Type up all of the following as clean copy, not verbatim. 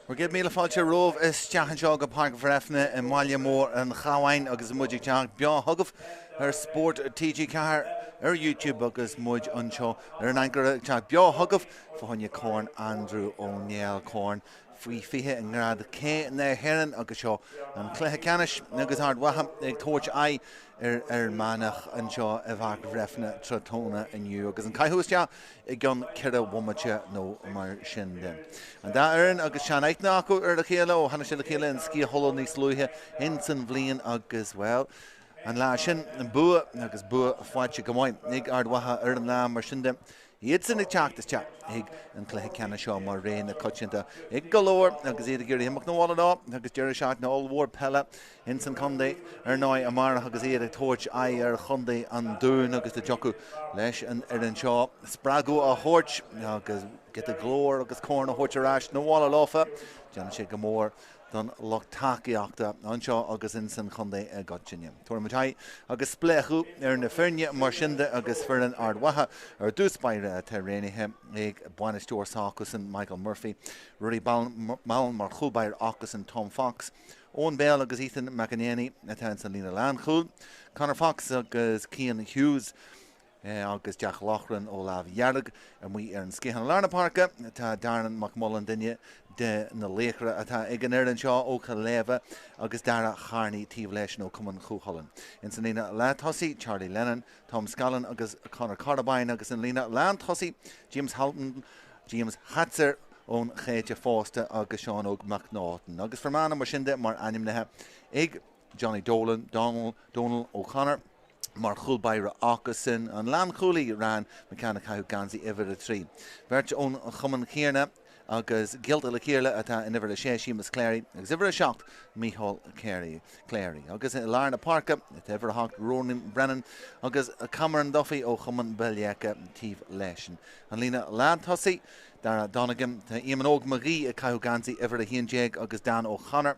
Bhur gcéad míle fáilte romhaibh isteach anseo go Páirc Bhreifne i mbaile mór an Chabháin agus muid ag teacht beo chugaibh ar Spórt TG4 ar YouTube agus muid anseo ar an ancaire ag teacht beo chugaibh fá choinne Corn Andrew Ó Néill, Corn faoi 20 i nGrád C na hÉireann agus seo an cluiche ceannais agus Ard Mhacha ag tabhairt aghaidh ar Fhear Manach anseo i bPáirc Bhreifne tráthnóna inniu agus an caitheamh isteach i gcionn ceithre bhomaite nó mar sin de. An dá fhoireann agus sean-aithne acu ar a chéile ó tháinig siad le chéile in Sciath Tholla níos luaithe ins an bhliain agus, bhuel, an lá sin, bua agus bua faighte go maith ag Ard Mhacha ar an lá mar sin de. Iadsan ag teacht isteach chuig an chluiche ceannais seo mar rogha na coitianta ag go leor agus iad ag iarraidh imeacht 'na bhaile leo agus deireadh seachtaine ollmhór peile ins an chontae ar ndóigh amárach agus iad ag tabhairt aghaidh ar chontae an Dúin agus dá dtiocfadh leis an fhoireann seo spreagadh a thabhairt agus giota glóir agus corn a thabhairt ar ais 'na bhaile leofa déanann sé go mór don lucht tacaíochta anseo agus ins an chontae i gcoitinne. Tabharfaidh muid aghaidh agus spléachadh ar na foirne mar sin de agus foireann Ard Mhacha ar dtús báire atá roghnaithe ag bainisteoir s'acusan Michael Murphy, Ruairí Mallon mar chúl báire acusan Tom Fox, Eoin Bell agus Ethan McEnany atá ins an líne lánchúil, Conor Fox agus Cian Hughes agus Jack Loughran ó Lámh Dhearg amuigh ar an sciathán. I lár na páirce tá Darren McMullen, duine de na laochra atá ag an fhoireann seo ó Chill Léimhe agus Dara Harney taobh leis ó Cumann Chúchulainn. Ins an líne leath-tosaigh, Charlie Lennon, Tom Scallon agus Conor Carrabine agus an líne lán-tosaigh, James Halton, James Hatzer ón Chéide fosta agus Seán Óg McNaughton. Agus Fear Manach mar sin de mar ainmnithe ag Johnny Dolan, Donal, Donal O'Connor. Mar chúl báire acusan, an lánchúlaí Ryan McCann ag caitheamh geansaí uimhir 3. Beirt ón chumann chéanna agus gaolta le chéile atá in uimhir 6, Séamus Cleary, agus uimhir 7, Micheál Cleary. Agus i lár na páirce, tá uimhir 8, Ronan Brennan, agus Cameron Duffy ó chumann Ballyea taobh leis. An líne lántosaigh, Dara Donegan, tá Éamonn Óg McGee ag caitheamh geansaí uimhir 11 agus Dan O'Connor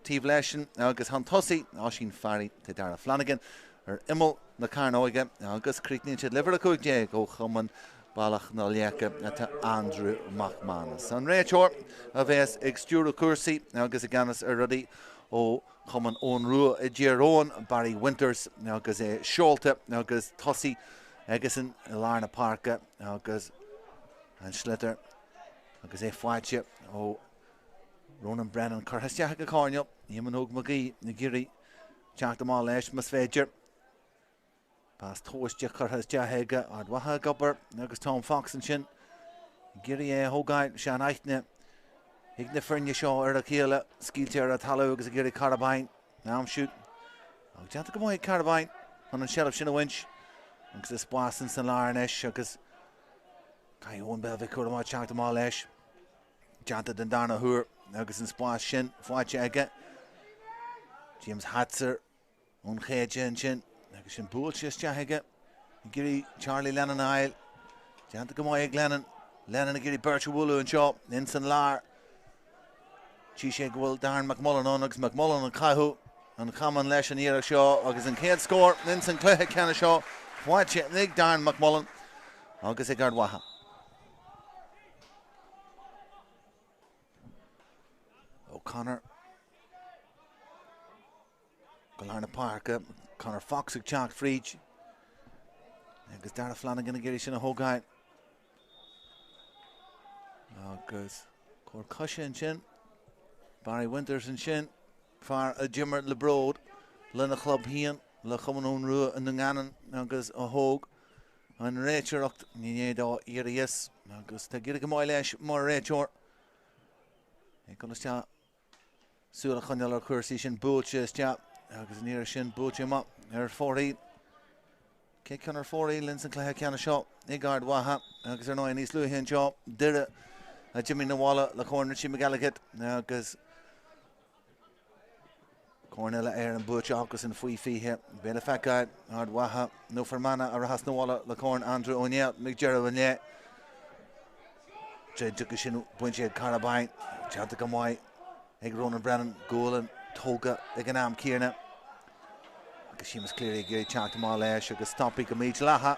taobh leis, agus chun tosaigh, Oisín Farry, tá Dara Flanagan ar imeall na cearnóige agus críochnaíonn siad le uimhir 15 ó Chumann Bealach na Leice atá Andrew McManus. An réiteoir a bheas ag stiúradh cúrsaí agus i gceannas ar rudaí ó Chumann Eoghan Rua i dTír Eoghain, Barry Winters agus é seolta agus tosaí aigesan i lár na páirce agus an sliotar agus é faighte ó Ronan Brennan curtha isteach ag an choirnéal. Éamonn Óg McGee ag iarraidh teacht amach leis más féidir. Pas tomhaiste curtha isteach aige Ard Mhacha ag obair agus Tom Fox ansin ag iarraidh é a thógáil. Sean-aithne ag na foirne seo ar a chéile, scaoilte ar an talamh agus ag iarraidh Carabine a aimsiú. Ach déanta go maith ag Carabine chun an tseilbh sin a bhaint agus is spás ins an lár anois agus caithfidh Eoin Bell bheith cúramach teacht amach leis. Déanta den darna huair agus an spás sin faighte aige. James Hatzer ón Chéide ansin agus sin buailte isteach aige. Ag iarraidh Charlie Lennon a fháil. Déanta go maith ag Lennon. Lennon ag iarraidh beirt a bhualadh anseo ins an lár. Tchí sé go bhfuil Darren McMullen ann agus McMullen ag caitheamh an chamán leis an iarracht seo agus an chéad scór ins an cluiche ceannais seo faighte ag Darren McMullen agus ag Ard Mhacha. O'Connor go lár na páirce, Conor Fox ag teacht fríd agus Dara Flanagan ag iarraidh sin a thógáil. Agus cor coise ansin, Barry Winters ansin, fear a d'imir le bród lena chlub féin, le Cumann Eoghan Rua i nDún Geanainn agus a thóg an réiteoireacht i ndiaidh dó éirí as agus tá ag éirí go maith leis mar réiteoir. Ag dul isteach súil a choinneáil ar chúrsaí sin buailte isteach agus an iarraidh sin buailte amach ar fóraoil. Cic chun ar fóraoil ins an cluiche ceannais seo ag Ard Mhacha agus ar ndóigh níos luaithe anseo Doire a d'imigh na bhaile le Corn Richie McElligott agus Corn Uile Éireann buaite acusan faoi 20. Beidh le feiceáil Ard Mhacha nó Fear Manach a rachas na bhaile le Corn Andrew Ó Néill ag deireadh an lae. Troid agus sin bainte ag Carabine. Déanta go maith ag Ronan Brennan. Gualainn tógtha ag an am céanna. Agus Séamus Cleary ag iarraidh teacht amach leis agus stoptha go mídhleathach.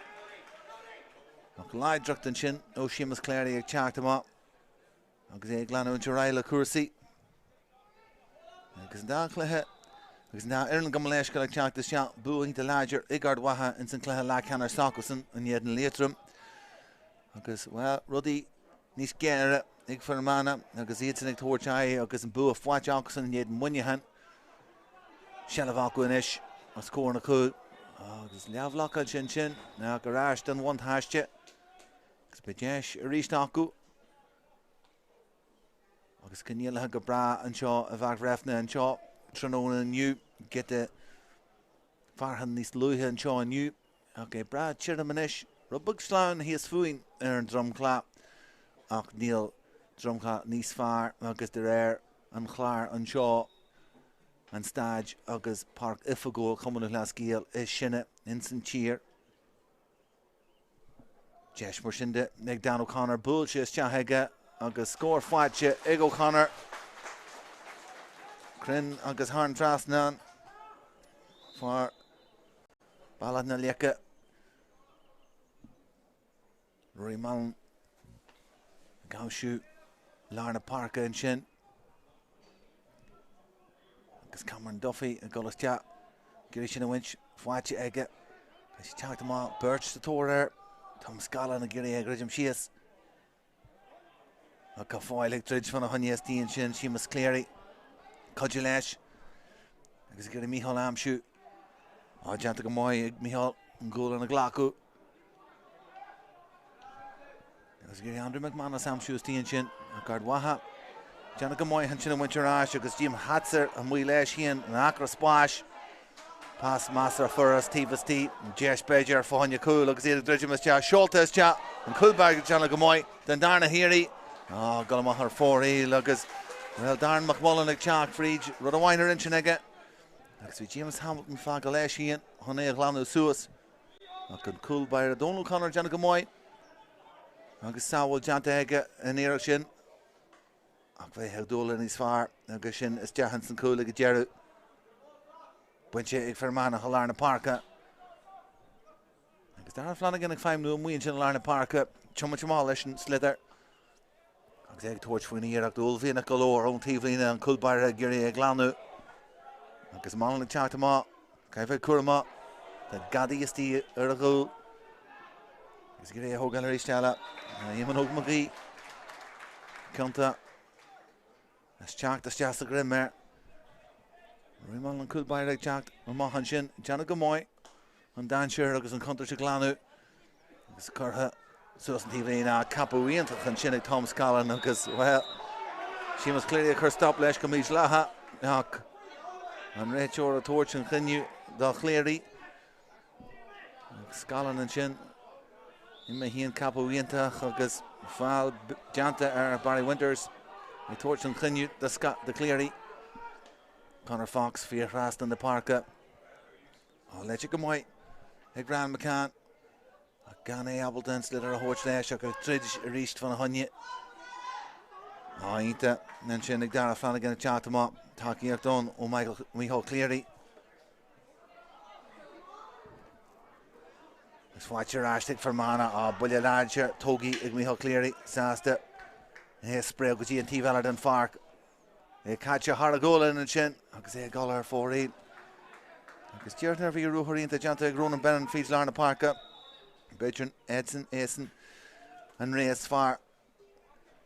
Ach láidreacht ansin ó Séamus Cleary ag teacht amach agus é ag leanúint ar aghaidh le cúrsaí. Agus an dá chluiche agus an dá fhoireann gabh mo leithscéal ag teacht isteach bua iontach láidir ag Ard Mhacha ins an cluiche leathcheannais s'acusan in éadan Liatroim. Agus, bhuel, rudaí níos géire ag Fear Manach agus iadsan ag tabhairt aghaidh agus an bua faighte acusan in éadan Muineacháin. Seilbh acu anois os comhair na cúil agus leathbhlocáilte ansin ach ar ais don bhuntáiste agus beidh deis arís acu agus coinníollacha go breá anseo i bPáirc Bhreifne anseo tráthnóna inniu giota fearthainn níos luaithe anseo inniu ach é breá tirim anois. Rud beag sleamhain thíos fúinn ar an dromchla ach níl dromchla níos fearr agus de réir an chláir anseo an staid agus páirc oifigiúil Chumann Lúthchleas Gael is sine ins an tír. Deis mar sin de ag Dan O'Connor buailte isteach aige agus scór faighte ag O'Connor. Cruinn agus thar an trasnán. Fear Bealach na Leice. Rory Mallon ag aimsiú lár na páirce ansin. Agus Cameron Duffy ag dul isteach. Ag iarraidh sin a bhaint faighte aige. Tá sé teacht amach beirt sa tóir air. Tom Scallon ag iarraidh é a dhruidim síos. Ach go fóill ag troid fána choinne istigh ansin Séamus Cleary. Cuidiú leis agus ag iarraidh Mícheál a aimsiú. Á déanta go maith ag Mícheál an gualainn a ghlacadh. Agus ag iarraidh Andrew McManus a aimsiú istigh ansin. Ach Ard Mhacha. Déanta go maith ansin a bhaint ar ais agus Jim Hatzer amuigh leis féin in acra spáis. Pas measartha furast taobh istigh, deis b'fhéidir ar fá choinne cúl agus iad ag druidim isteach, seolta isteach, an cúl báire ag déanamh go maith den darna hiarraidh. Á, dul amach ar fóraoil agus, bhuel, Darren McMullen ag teacht fríd, rud amháin ar intinn aige agus bhí James Hamilton fágtha leis féin chun é a ghlanadh suas. Ach an cúl báire Donal O'Connor ag déanamh go maith agus sábháil déanta aige an iarracht sin. Ach bheifeá ag dúil le níos fearr agus sin isteach ins an cúl ag an deireadh. Bainte ag Fear Manach i lár na páirce. Agus Darragh Flanagan ag feidhmniú amuigh ansin i lár na páirce. Tiomáint amach leis an sliotar. Agus é ag tabhairt faoina iarracht uaillmhianach go leor ón taobhlíne an cúl báire ag iarraidh é a ghlanadh. Agus Mallon ag teacht amach. Caithfidh bheith cúramach. Tá gadaí istigh ar a gcúl. Agus ag iarraidh é a thógáil arís eile. Éamonn Óg Mac Aoidh. Cionta. As teacht isteach sa ghreim air. Rory Mallon an cúl báire ag teacht amach ansin. Déanamh go maith an dainséar agus an chontúirt a ghlanadh. Agus curtha suas an taobhlíne. Ceapadh iontach ansin ag Tom Scallon agus, bhuel, Séamus Cleary ag cur stop leis go mídhleathach ach an réiteoir ag tabhairt an chinneadh do Cleary. Scallon ansin imithe féin ceapadh iontach agus feall déanta ar Barry Winters ag tabhairt an chinneadh do Cleary. Conor Fox fíor thrasna na páirce. Á léite go maith ag Brian McCann ach gan é ábalta an sliotar a thabhairt leis ach ag troid arís fána choinne. Á iontach ansin ag Darragh Flanagan ag teacht amach. Tacaíocht ann ó Michael Micheál Cleary. Is faighte ar ais ag Fear Manach. Á buille láidir tógtha ag Micheál Cleary sásta é a spréadh go dtí an taobh eile den pháirc. É caite thar a ghualainn ansin agus é ag dul ar fóraoil. Agus deirtear bhí ruathar iontach déanta ag Ronan Brennan fríd lár na páirce. B'fhéidir eisean eisean an rogha is fearr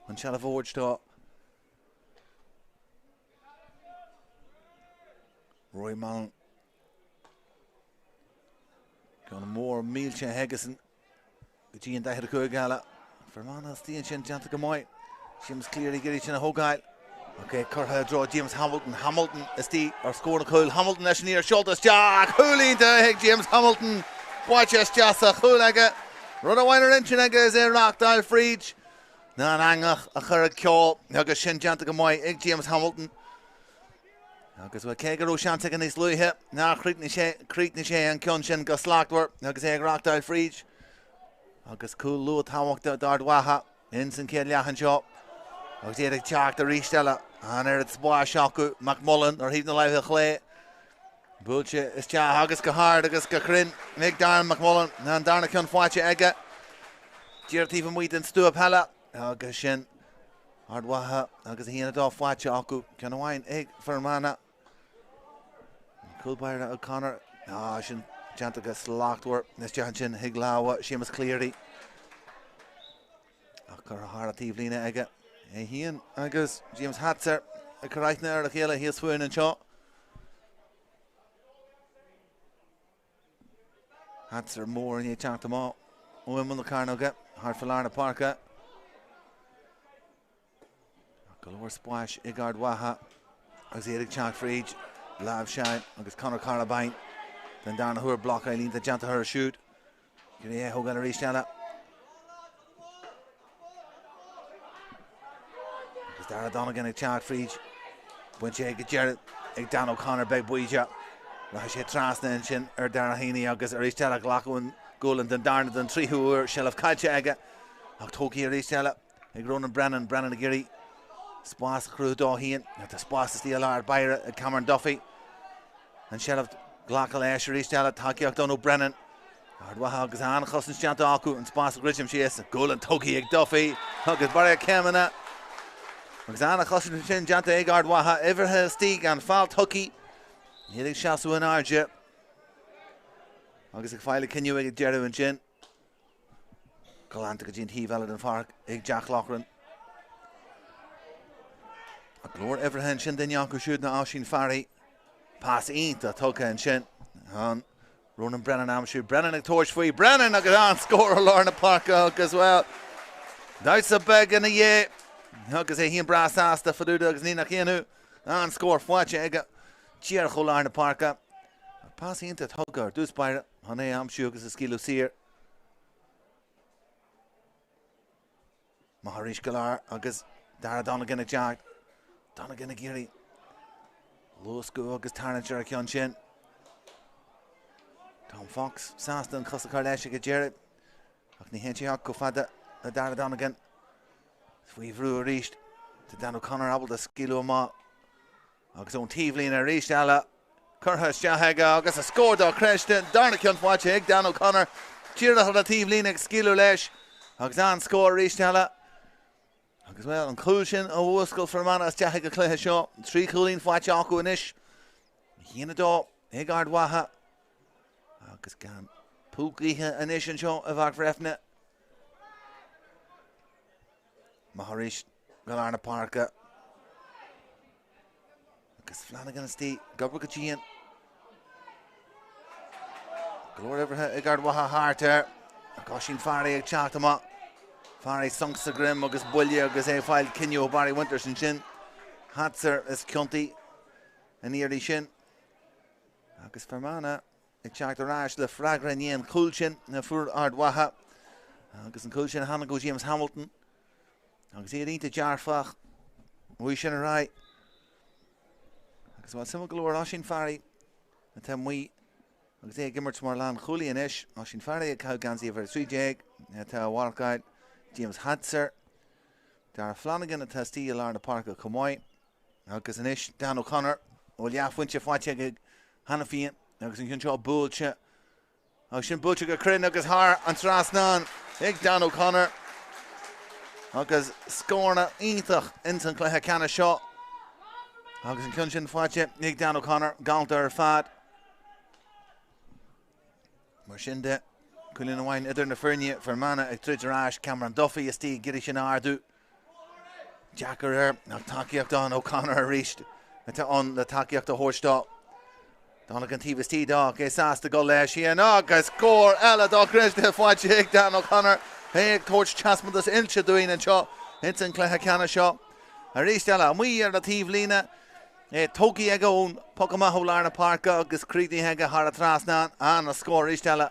an seilbh a thabhairt dó. Rory Mallon. Ceann mór millte aigesean go dtí an 45 eile. Fear Manach istigh ansin déanta go maith. Séamus Cleary ag iarraidh sin a thógáil. Ach é curtha i dtreo James Hamilton. Hamilton istigh ar scór na cúil. Hamilton leis an iarracht seolta isteach. Cúl iontach ag James Hamilton. Buailte isteach sa chúl aige. Rud amháin ar intinn aige is é reáchtáil fríd ná an eangach a chur ag ceol agus sin déanta go maith ag James Hamilton. Agus bhuel, cé go raibh seans aige níos luaithe, nár chríochnaigh sé, chríochnaigh sé an ceann sin go slachtmhar agus é ag reáchtáil fríd. Agus cúl luath tábhachtach d'Ard Mhacha ins an chéad leath anseo. Agus iad ag teacht arís eile. An oiread spáis acu, McMullen ar thaobh na láimhe chlé. Buailte isteach agus go hard agus go cruinn ag Darren McMullen. An darna ceann faighte aige. Díreach taobh amuigh den stua peile agus sin Ard Mhacha agus 1-2 faighte acu. Ceann amháin ag Fear Manach. Cúl báire O'Connor. Ah, sin déanta go slachtmhar. Isteach ansin chuig lámha Séamus Cleary. Ach curtha thar an taobhlíne aige. É féin agus James Hatzer ag cur aithne ar a chéile thíos fúinn anseo. Hatzer mór i ndiaidh teacht amach ó imeall na cearnóige thart fá lár na páirce. Go leor spáis ag Ard Mhacha agus iad ag teacht fríd láimhseáil agus Conor Carrabine den darna huair blocáil iontach déanta orthu siúd. Gné a thógáil arís eile. Agus Darragh Donegan ag teacht fríd. Bainte ag deireadh ag Dan O'Connor beidh baoideach. Rachaidh sé trasna ansin ar Darragh Heaney agus arís eile glacadh an gualainn den darna den tríú huair seilbh caillte aige ach tógtha arís eile ag Ronan Brennan. Brennan ag iarraidh spás a chruthú dó féin. Tá spás istigh i lár báire ag Cameron Duffy. An seilbh glactha leis arís eile tacaíocht ann ó Brennan. Ard Mhacha agus an-chosaint déanta acu, an spás a dhruidim síos, gualainn tógtha ag Duffy agus barraíocht céimeanna. Agus an-chosaint ansin déanta ag Ard Mhacha, uimhreacha istigh, an feall tugtha, iad ag seasamh in airde agus ag fáil a cinneadh ag an deireadh ansin. Glanta go dtí an taobh eile den pháirc ag Jack Loughran. Go leor uimhreacha ansin duine acu siúd ná Oisín Farry. Pas iontach tugtha ansin. An Ronan Brennan aimsiú. Brennan ag tabhairt faoi. Brennan agus an-scór i lár na páirce agus bhuel, damhsa beag ina dhiaidh agus é féin breá sásta fá dtaobh de agus ní nach ionadh. An-scór faighte aige díreach ó lár na páirce. Pas iontach tugtha ar dtús báire chun é a aimsiú agus a scaoileadh saor. Maith arís go lár agus Darragh Donegan ag teacht. Donegan ag iarraidh luascadh agus tarraingt ar a cheann sin. Tom Fox sásta an cos a chur leis ag an deireadh ach ní théann sé ach chomh fada le Darragh Donegan. Faoi bhrú arís tá Dan O'Connor ábalta scaoileadh amach agus ón taobhlíne arís eile curtha isteach aige agus a scór dochreidte, darna ceann faighte ag Dan O'Connor díreach ar an taobhlíne ag scaoileadh leis agus an-scór arís eile. Agus bhuel, an cúl sin a mhúscail Fear Manach isteach ag an chluiche seo. 3 chúilín faighte acu anois. 1-2 ag Ard Mhacha. Agus gan puth gaoithe anois anseo i bPáirc Bhreifne. Maith arís go lár na páirce. Agus Flanagan istigh, ag obair go dian. Go leor uimhreacha ag Ard Mhacha thart air. Ach Oisín Farry ag teacht amach. Farry sonc sa droim agus buille agus é ag fáil cinneadh ó Barry Winters ansin. Hatzer is ciontaí an iarraidh sin. Agus Fear Manach ag teacht ar ais le freagra i ndiaidh an chúil sin a fuair Ard Mhacha. Agus an cúl sin a tháinig ó James Hamilton. Agus iad iontach dearfach uaidh sin ar aghaidh. Agus bhuel suimiúil go leor Oisín Farry atá amuigh agus é ag imirt mar lánchúlaí anois. Oisín Farry ag caitheamh geansaí uimhir 13 atá á mharcáil James Hatzer. Darragh Flanagan atá istigh i lár na páirce chomh maith. Agus anois Dan O'Connor ó leathphointe faighte aige cheana féin agus an ceann seo buailte agus sin buailte go cruinn agus thar an trasnán ag Dan O'Connor agus scóranna iontach ins an chluiche ceannais seo agus an ceann sin faighte ag Dan O'Connor galánta ar fad. Mar sin de, cúilín amháin idir na foirne, Fear Manach ag troid ar ais, Cameron Duffy istigh ag iarraidh sin a ardú. Deacair air ach tacaíocht ann O'Connor arís atá ann le tacaíocht a thabhairt dó. Donegan taobh istigh dó ach é sásta dul leis féin agus scór eile dochreidte faighte ag Dan O'Connor. É ag tabhairt taispeántas oilte dúinn anseo ins an chluiche ceannais seo. Arís eile amuigh ar an taobhlíne. É tógtha aige ón poc amach ó lár na páirce agus críochnaithe aige thar an trasnán. An-scór arís eile.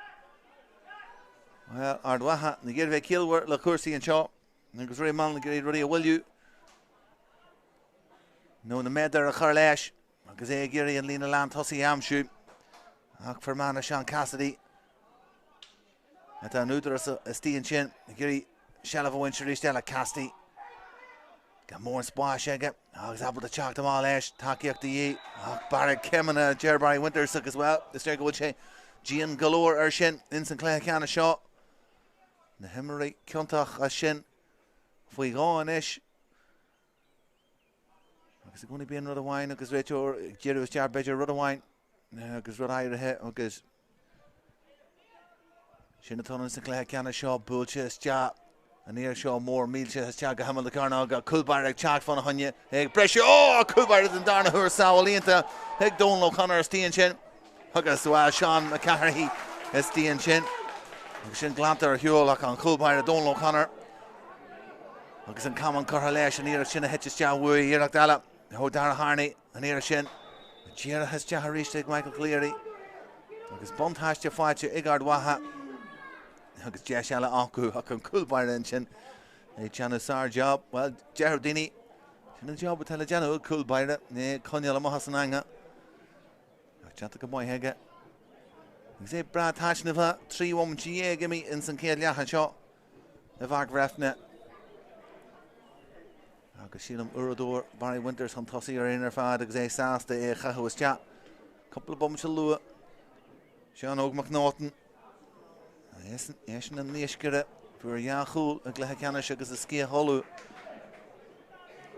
Bhuel, Ard Mhacha ag iarraidh bheith ciallmhar le cúrsaí anseo agus Ray Mullen ag iarraidh rudaí a mhoilliú nó na méadair a chur leis agus é ag iarraidh an líne lán tosaigh a aimsiú. Ach Fear Manach Sean Cassidy atá in údaras istigh ansin ag iarraidh seilbh a bhaint arís eile Cassidy. Gan mórán spáis aige agus ábalta teacht amach leis, tacaíocht de dhíth ach barraíocht céimeanna a deir Barry Winters agus bhuel, is léir go bhfuil sé dian go leor air sin ins an chluiche ceannais seo. Na himreoirí ciontach as sin faoi dhó anois. Agus i gcónaí bíonn rud amháin agus réiteoir ag díriú isteach b'fhéidir rud amháin agus rud áirithe agus sin atá ann sa chluiche ceannais seo buailte isteach an iarraidh seo mór millte isteach go himeall na cearnóige cúl báire ag teacht fána choinne ag briseadh ó cúl báire den darna huair sábháil iontach ag Dónal O'Connor istigh ansin agus bhuel Seán McCarthy istigh ansin agus sin glanta ar shiúl ach an cúl báire Dónal O'Connor agus an camán curtha leis an iarracht sin a thit isteach uaidh iarracht eile ó Dara Harney an iarracht sin dírithe isteach arís ag Michael Cleary agus buntáiste faighte ag Ard Mhacha agus deis eile acu ach an cúl báire ansin ag déanamh sár-job. Bhuel, deir daoine sin an job atá le déanamh ag cúl báire, é coinneáil amach as an eangach. Ach déanta go maith aige. Agus é breá taitneamhach, 13 bhomaite imithe ins an chéad leath anseo i bPáirc Bhreifne. Agus sílim uaireadóir Barry Winters chun tosaigh ar aon ar fad agus é sásta é a chaitheamh isteach. Cúpla bomaite luath. Seán Óg McNaughton. Eisean an naoscaire fuair dhá chúl i gcluiche ceannais agus a sciath thollamh.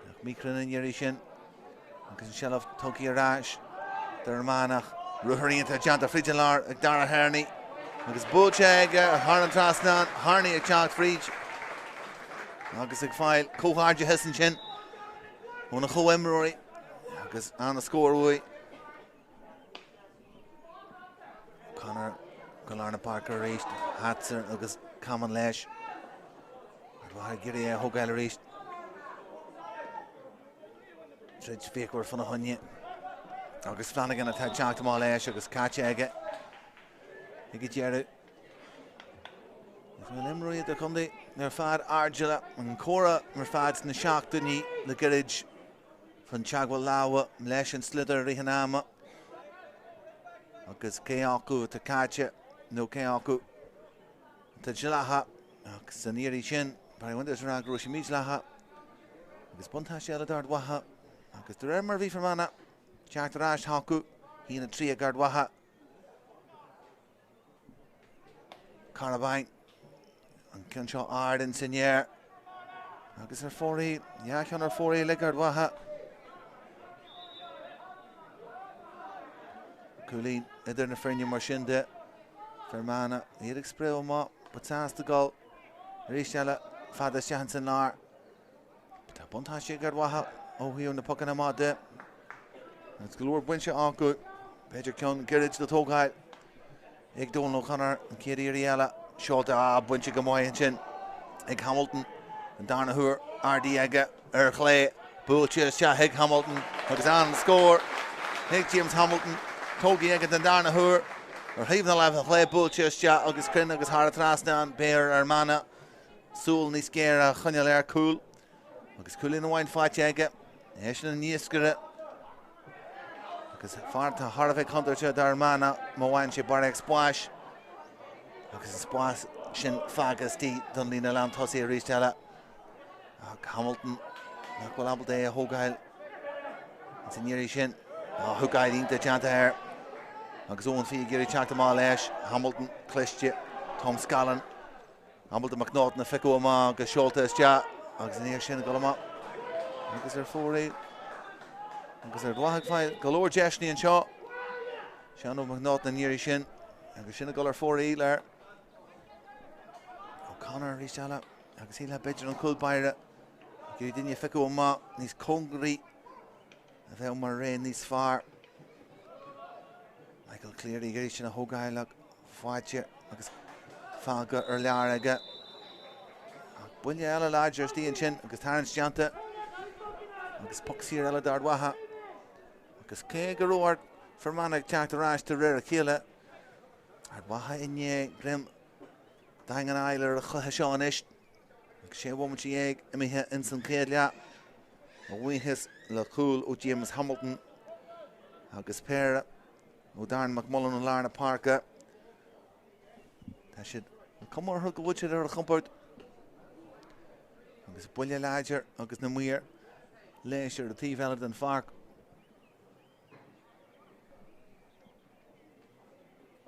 Ach míchruinn an iarraidh sin agus an tseilbh tugtha ar ais d'Fhear Manach. Ruathar iontach déanta fríd an lár ag Dara Harney agus buailte aige thar an trasnán. Harney ag teacht fríd agus ag fáil comhghairdeachas ansin óna chomhimreoirí agus an-scór uaidh. O'Connor go lár na páirce arís, Hatzer agus camán leis. Ard Mhacha ag iarraidh é a thógáil arís. Troid fíochmhar fána choinne. Agus Flanagan atá ag teacht amach leis agus caite aige ag an deireadh. Is bhfuil imreoirí idirchontae ar fad airdeallach an comhrá ar fad sna seachtainí le gairid. Fan teagmháil láimhe leis an sliotar i rith an ama agus cé acu atá caite nó cé acu atá dleathach agus san iarraidh sin Barry Winters a rá go raibh sé mídhleathach agus buntáiste eile d'Ard Mhacha agus de réir mar a bhí Fear Manach teacht ar ais chucu 1-3 ag Ard Mhacha. Carabine. An ceann seo ard in san aer. Agus ar fóraoil, dhá cheann ar fóraoil ag Ard Mhacha. Cúilín idir na foirne mar sin de. Fear Manach, iad ag spréadh amach, but sásta dul arís eile fada isteach ins an lár. Tá buntáiste ag Ard Mhacha ó thaobh na pocanna amach de. Agus go leor bainte acu. B'fhéidir ceann gairid le tógáil ag Dónal O'Connor an chéad iarraidh eile. Seolta á bainte go maith ansin ag Hamilton. An darna huair ardaithe aige ar chlé. Buailte isteach ag Hamilton agus an scór ag James Hamilton. Tógtha aige den darna huair ar thaobh na láimhe chlé buailte isteach agus cruinn agus thar an trasnán. Beidh ar Fhear Manach súil níos géire a choinneáil air cúl agus cúilín amháin faighte aige. Eisean an naoscaire agus fear atá thar a bheith contúirteach d'Fhear Manach má bhain sé barraíocht spáis agus an spás sin fágtha istigh don líne lán tosaigh arís eile. Ach Hamilton nach bhfuil ábalta é a thógáil san iarraidh sin. Hookáil iontach déanta air agus Owen Fee ag iarraidh teacht amach leis. Hamilton cliste, Tom Scallon Ábalta McNaughton a phiocadh amach agus seolta isteach agus an iarraidh sin ag dul amach agus ar fóraoil agus Ard Mhacha ag fáil go leor deiseanna anseo. Seán Óg McNaughton an iarraidh sin agus sin ag dul ar fóraoil ar O'Connor arís eile agus shílfeá b'fhéidir an cúl báire ag iarraidh duine a phiocadh amach níos cóngaraí a bheadh mar rogha níos fearr. Michael Cleary ag iarraidh sin a thógáil ach faighte agus fágtha ar lár aige. Ach buille eile láidir istigh ansin agus tarraingt déanta agus poc saor eile d'Ard Mhacha. Agus cé go raibh Ard Fear Manach ag teacht ar ais de réir a chéile, Ard Mhacha i ndiaidh greim daingean a fháil ar an chluiche seo anois. Agus 16 bhomaite imithe ins an chéad leath, a bhuíochas le cúl ó James Hamilton agus péire ó Darren McMullen i lár na páirce. Tá siad an cuma orthu go bhfuil siad ar a gcompord agus buille láidir agus na maoir leis ar an taobh eile den pháirc.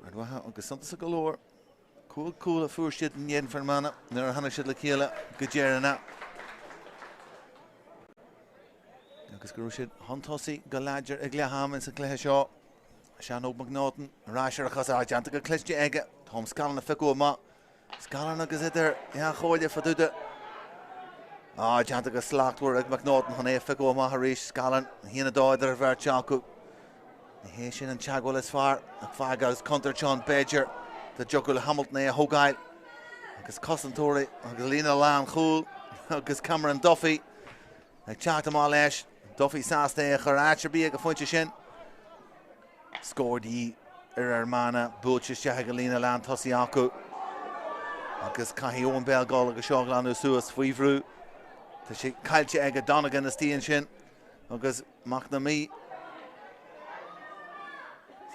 Ard Mhacha agus suntasach go leor. 5 cúl a fuair siad in éadan Fear Manach nuair a tháinig siad le chéile go deireanach agus go raibh siad chun tosaigh go láidir ag leath ama sa chluiche seo. Seán Óg McNaughton ar ais ar a chosa, déanta go cliste aige. Tom Scallon a phiocadh amach. Scallon agus idir dhá chomhairle fá dtaobh de. Ah, déanta go slachtmhar ag McNaughton chun é a phiocadh amach arís. Scallon, 1-2 idir an bheirt acu. Ní hé sin an teagmháil is fearr ach fág agus contúirt ann b'fhéidir dá dtiocfadh le Hamilton é a thógáil agus cosantóirí agus líne lánchúil agus Cameron Duffy ag teacht amach leis. Duffy sásta é a chur áit ar bith ag an phointe sin. Scór de dhíth ar Fhear Manach, buailte isteach ag an líne lán tosaigh acu agus caithfidh Eoin Bell dul agus seo a ghlanadh suas faoi bhrú. Tá sé caillte aige Donegan istigh ansin agus Mac na Mí.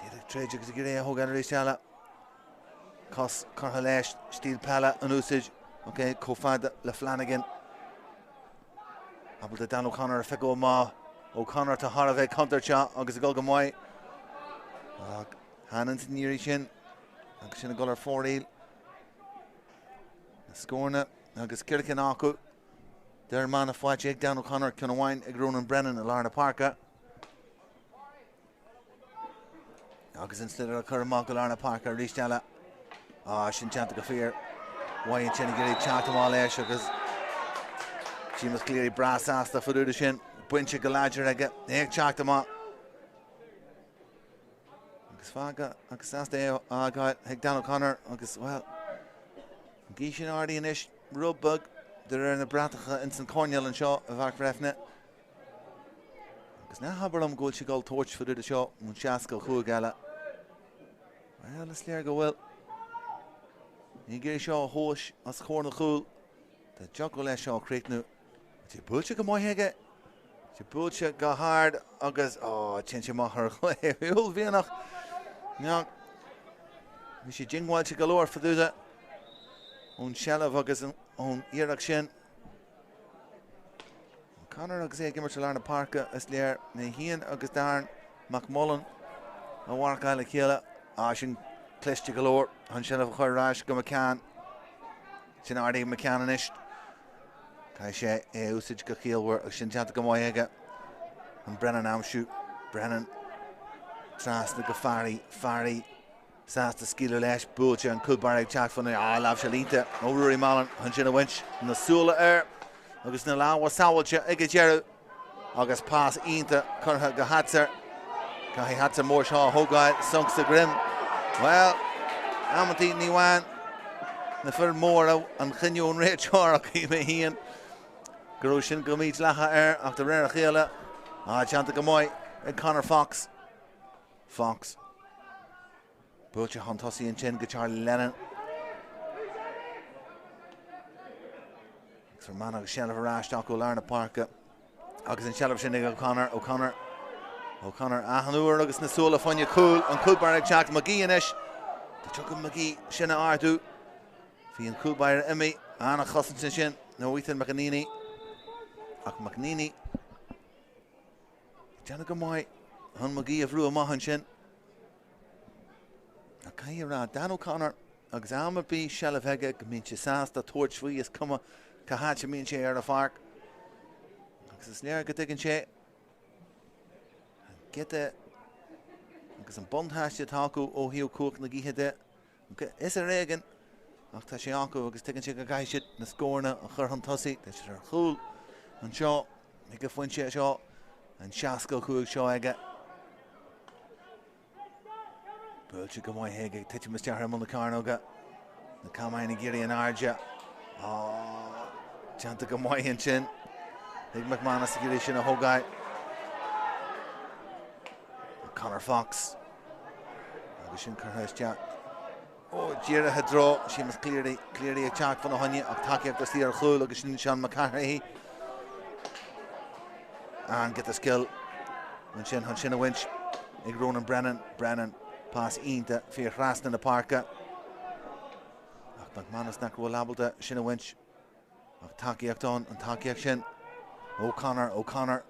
Iad ag troid agus ag iarraidh é a thógáil arís eile. Cos curtha leis, stíl peile in úsáid, ok, chomh fada le Flanagan. Ábalta Dan O'Connor a phiocadh amach. O'Connor tá thar a bheith contúirteach agus ag dul go maith. Ach chan ins an iarraidh sin agus sin ag dul ar fóraoil. Na scóranna agus ceithre cinn acu d'Fhear Manach faighte ag Dan O'Connor, ceann amháin ag Ronan Brennan i lár na páirce. Agus an sliotar á chur amach go lár na páirce arís eile. Á, sin déanta go fíor mhaith ansin ag iarraidh teacht amach leis agus Seamus Cleary breá sásta fá dtaobh de sin. Bainte go láidir aige, é ag teacht amach. Agus fágtha agus sásta é a fhágáil chuig Dan O'Connor agus, bhuel, an gaoth sin ardaithe anois rud beag de réir na bratacha ins an choirnéal anseo i bPáirc Bhreifne. Agus ná habair liom go bhfuil sé ag dul tabhairt fá dtaobh de seo ón 65 eile. Bhuel, is léir go bhfuil. Ní ag iarraidh seo a thomhais os comhair na chúl. Dá dtiocfadh leis seo a chríochnú. Tá sé buailte go maith aige. Tá sé buailte go hard agus, ó, téann sé amach ar chlé. Uaillmhianach. Ach bhí sé diongbháilte go leor fá dtaobh de ón seilbh agus ón iarracht sin. O'Connor agus é ag imirt i lár na páirce, is léir, é féin agus Darren McMullen a mharcáil a chéile. Ah, sin cliste go leor chun seilbh a chur ar ais go McCann. Sin ardaithe ag McCann anois. Caithfidh sé é a úsáid go ciallmhar agus sin déanta go maith aige. An Brennan a aimsiú. Brennan trasna go Farry. Farry Sásta scaoileadh leis, buailte an cúl báire ag teacht fá choinne, ah, láimhseáil iontach ó Ruairí Mallon chun sin a bhaint, na súile air agus na lámha sábháilte ag an deireadh agus pas iontach curtha go Hatzer. Caithfidh Hatzer mór seo a thógáil, sonc sa droim. Bhuel, amantaí ní bhfaigheann na fir mhóra an cinneadh ón réiteoir ach mé féin go raibh sin go mídhleathach air ach de réir a chéile, ah, déanta go maith ag Conor Fox. Fox. Buailte chun tosaigh ansin go Charlie Lennon. Agus Fear Manach agus seilbh ar ais acu lár na páirce. Agus an seilbh sin ag O'Connor, O'Connor, O'Connor achan uair agus na súile fá choinne cúl, an cúl báire ag teacht McGee anois. Dá dtiocfadh McGee sin a ardú. Bhí an cúl báire imithe, an-chosaint ansin ó Ethan McEneaney. Ach McEneaney Ag déanamh go maith chun McGee a bhrú amach ansin. Ach caithfidh a rá, Dan O'Connor agus am ar bith seilbh aige go mbíonn sé sásta tabhairt faoi, is cuma cá háit a mbíonn sé ar an pháirc. Agus is léir go dtuigeann sé an giota agus an buntáiste atá acu ó thaobh cumhacht na gaoithe de. Is ar éigean ach tá sé acu agus tuigeann sé go gcaithfidh siad na scóranna a chur chun tosaigh. Tá siad ar chúl anseo ag an phointe seo, an 65 seo aige. Buailte go maith aige ag titim isteach ar imeall na cearnóige. Na camáin ag iarraidh in airde. Déanta go maith ansin ag McManus ag iarraidh sin a thógáil. Conor Fox agus sin curtha isteach. Ó, dírithe i dtreo Seamus Cleary, Cleary ag teacht fána choinne ach tacaíocht istigh ar chúl agus sin Sean McCarthy. An giota scil ansin chun sin a bhaint ag Ronan Brennan. Brennan pas iontach fíor thrasna na páirce. Ach McManus nach bhfuil ábalta sin a bhaint. Ach tacaíocht ann, an tacaíocht sin. O'Connor, O'Connor.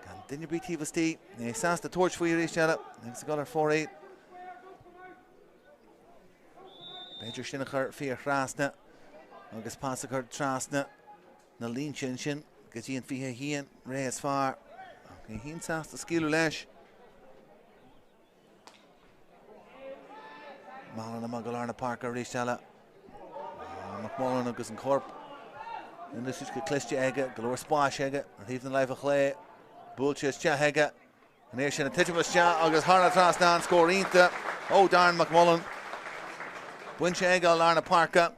Gan duine ar bith taobh istigh. É sásta tabhairt faoi arís eile agus ag dul ar fóraoil. B'fhéidir sin a chur fíor-thrasna agus pas a chur trasna na línte ansin go dtí an 21 rogha is fearr. Ach é féin sásta scaoileadh leis. Mallon amach go lár na páirce arís eile. McMullen agus an corp in úsáid go cliste aige, go leor spáis aige ar thaobh na láimhe chlé. Buailte isteach aige. An iarraidh sin ag titim isteach agus thar an trasnán, scór iontach ó Darren McMullen. Bainte aige ó lár na páirce,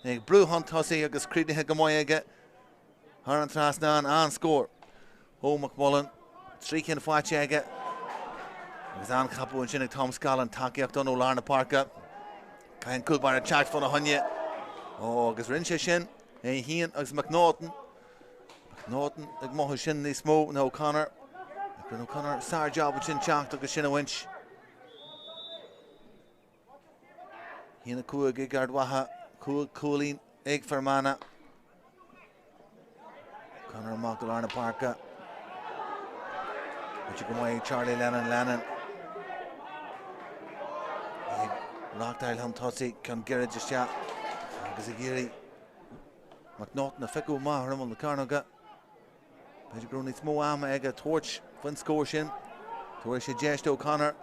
ag brú chun tosaigh agus críochnaithe go maith aige thar an trasnán. An-scór ó McMullen, 3 cinn faighte aige agus an-chapadh ansin ag Tom Scallon, tacaíocht ann ó lár na páirce. Caithfidh an cúl báire teacht fána choinne. Ó, agus rinne sé sin, é féin agus McNaughton. McNaughton ag mothú sin níos mó ná O'Connor. Ach rinne O'Connor sár-jab ansin teacht agus sin a bhaint. 1-5 ag Ard Mhacha, 5 cúilín ag Fear Manach. O'Connor amach go lár na páirce. Bhí go maith ag Charlie Lennon, Lennon. Ag reáchtáil chun tosaigh, ceann gairid isteach agus ag iarraidh McNaughton a phiocadh amach ar imeall na cearnóige. B'fhéidir go raibh níos mó ama aige tabhairt faoin scór sin. Tabharfaidh sé deis d'O'Connor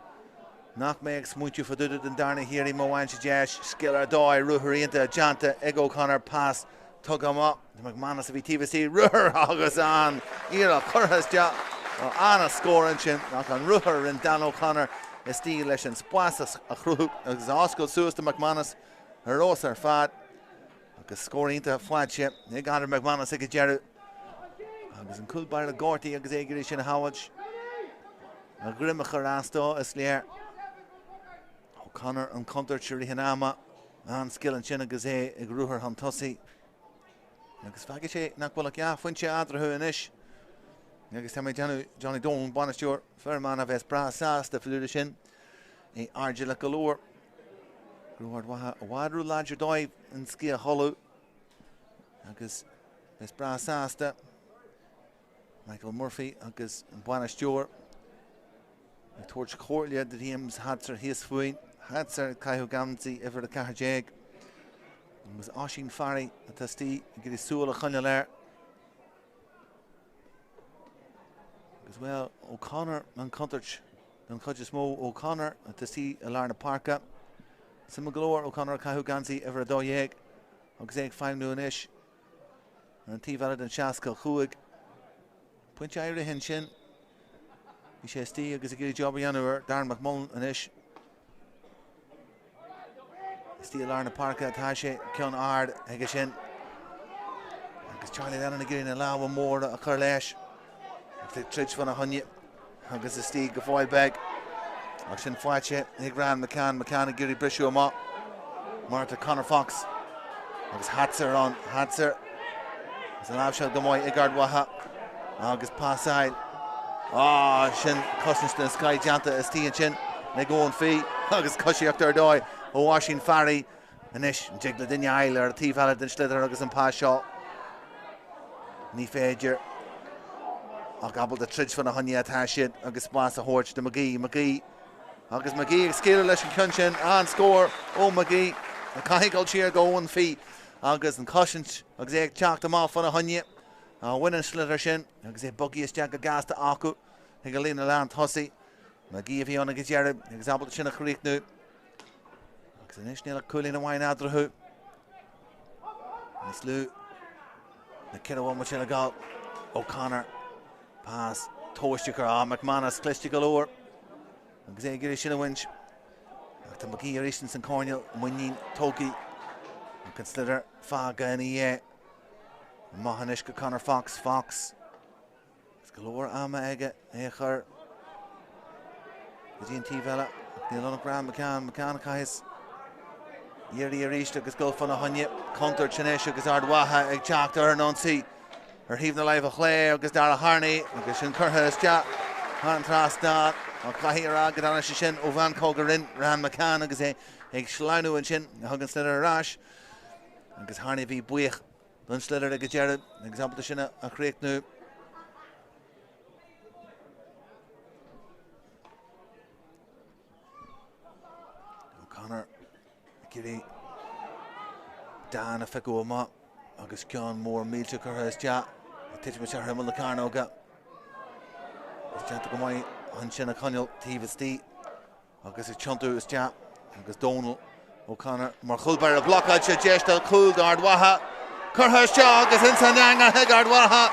nach mbeidh ag smaointiú fá dtaobh den darna hiarraidh má bhain sé deis. Scil ar dóigh, ruathar iontach déanta ag O'Connor, pas tugtha amach do McManus a bhí taobh istigh, ruathar agus an iarracht curtha isteach. An-scór ansin ach an ruathar a rinne Dan O'Connor istigh leis an spás a chruthú agus a oscailt suas do McManus ar fheabhas ar fad. Agus scór iontach faighte ag Andrew McManus ag an deireadh. Agus an cúl báire gortaithe agus é ag iarraidh sin a shábháilt. A dhroim a chur as dó, is léir. O'Connor an chontúirt i rith an ama. An-scil ansin agus é ag ruathar chun tosaigh. Agus fágfaidh sé nach bhfuil ach 2 phointe eatarthu anois. Agus tá mé ag déanamh Johnny Dolan, bainisteoir Fear Manach, a bheas breá sásta fá dtaobh de sin. É airdeallach go leor. Go raibh Ard Mhacha i bhfad ró-láidir dóibh an sciath a chodladh agus bheas breá sásta Michael Murphy agus an bainisteoir ag tabhairt comhairle do James Hatzer thíos fúinn. Hatzer ag caitheamh geansaí uimhir 14 agus Oisín Farry atá istigh ag iarraidh súil a choinneáil air. Agus bhuel, O'Connor an chontúirt den chuid is mó. O'Connor atá istigh i lár na páirce. Suimiúil go leor, O'Connor ag caitheamh geansaí uimhir 12 agus é ag feidhmniú anois ar an taobh eile den 65. Pointe áirithe ansin. Bhí sé istigh agus ag iarraidh job a dhéanamh ar Darren McMullen anois. Istigh i lár na páirce atá sé, ceann ard aige sin. Agus Charlie Lennon ag iarraidh na lámha móra a chur leis. Agus ag troid fána choinne. Agus istigh go fóill beag. Ach sin faighte ag Ryan McCann. McCann ag iarraidh briseadh amach. Mar atá Conor Fox. Agus Hatzer ann. Hatzer. Agus an láimhseáil go maith ag Ard Mhacha. Agus pasáil. Ah, sin cosaint den scoth déanta istigh ansin ag Eoin Fee agus coisíocht ar dóigh ó Oisín Farry. Anois, an dtig le duine a fháil ar an taobh eile den sliotar agus an pas seo? Ní féidir. Ach ábalta troid fána choinne atá siad agus spás a thabhairt do McGee. McGee agus McGee ag scaoileadh leis an cheann sin. An-scór ó McGee. Caithfidh dul siar go Eoin Fee agus an chosaint agus é ag teacht amach fána choinne. A bhain an sliotar sin agus é bogtha isteach go gasta acu ag an líne lán tosaigh. McGee a bhí ann ag an deireadh agus ábalta sin a chríochnú. Agus anois níl ach cúilín amháin eadarthu. Níos lú ná 4 bhomaite le gabháil. O'Connor. Pas tomhaiste curtha. Ah, McManus cliste go leor. Agus é ag iarraidh sin a bhaint. Ach tá McGee arís ins an coirnéal. Muinín tógtha. Ach an sliotar fágtha ina dhiaidh. Amach anois go Conor Fox. Fox. Agus go leor ama aige é a chur go dtí an taobh eile. Níl ann ach Ryan McCann. McCann a chaithfeas iarraidh arís agus dul fána choinne. Contúirt anois agus Ard Mhacha ag teacht ar an ionsaí ar thaobh na láimhe chlé agus Dara Harney agus sin curtha isteach thar an trasnán. Ach caithfidh a rá go dtarna sé sin ó mheancóg a rinn Ryan McCann agus é ag sleamhnú ansin a thug an sliotar ar ais. Agus Harney a bhí buíoch don sliotar ag an deireadh agus ábalta sin a chríochnú. O'Connor ag iarraidh. Dan a phiocadh amach agus ceann mór millte curtha isteach ag titim isteach ar imeall na cearnóige. Is déanta go maith ansin a choinneáil taobh istigh agus ag tiontú isteach agus Dónal O'Connor mar chúl báire blocáilte deis do chúl d'Ard Mhacha. Curtha isteach agus ins an eangach ag Ard Mhacha.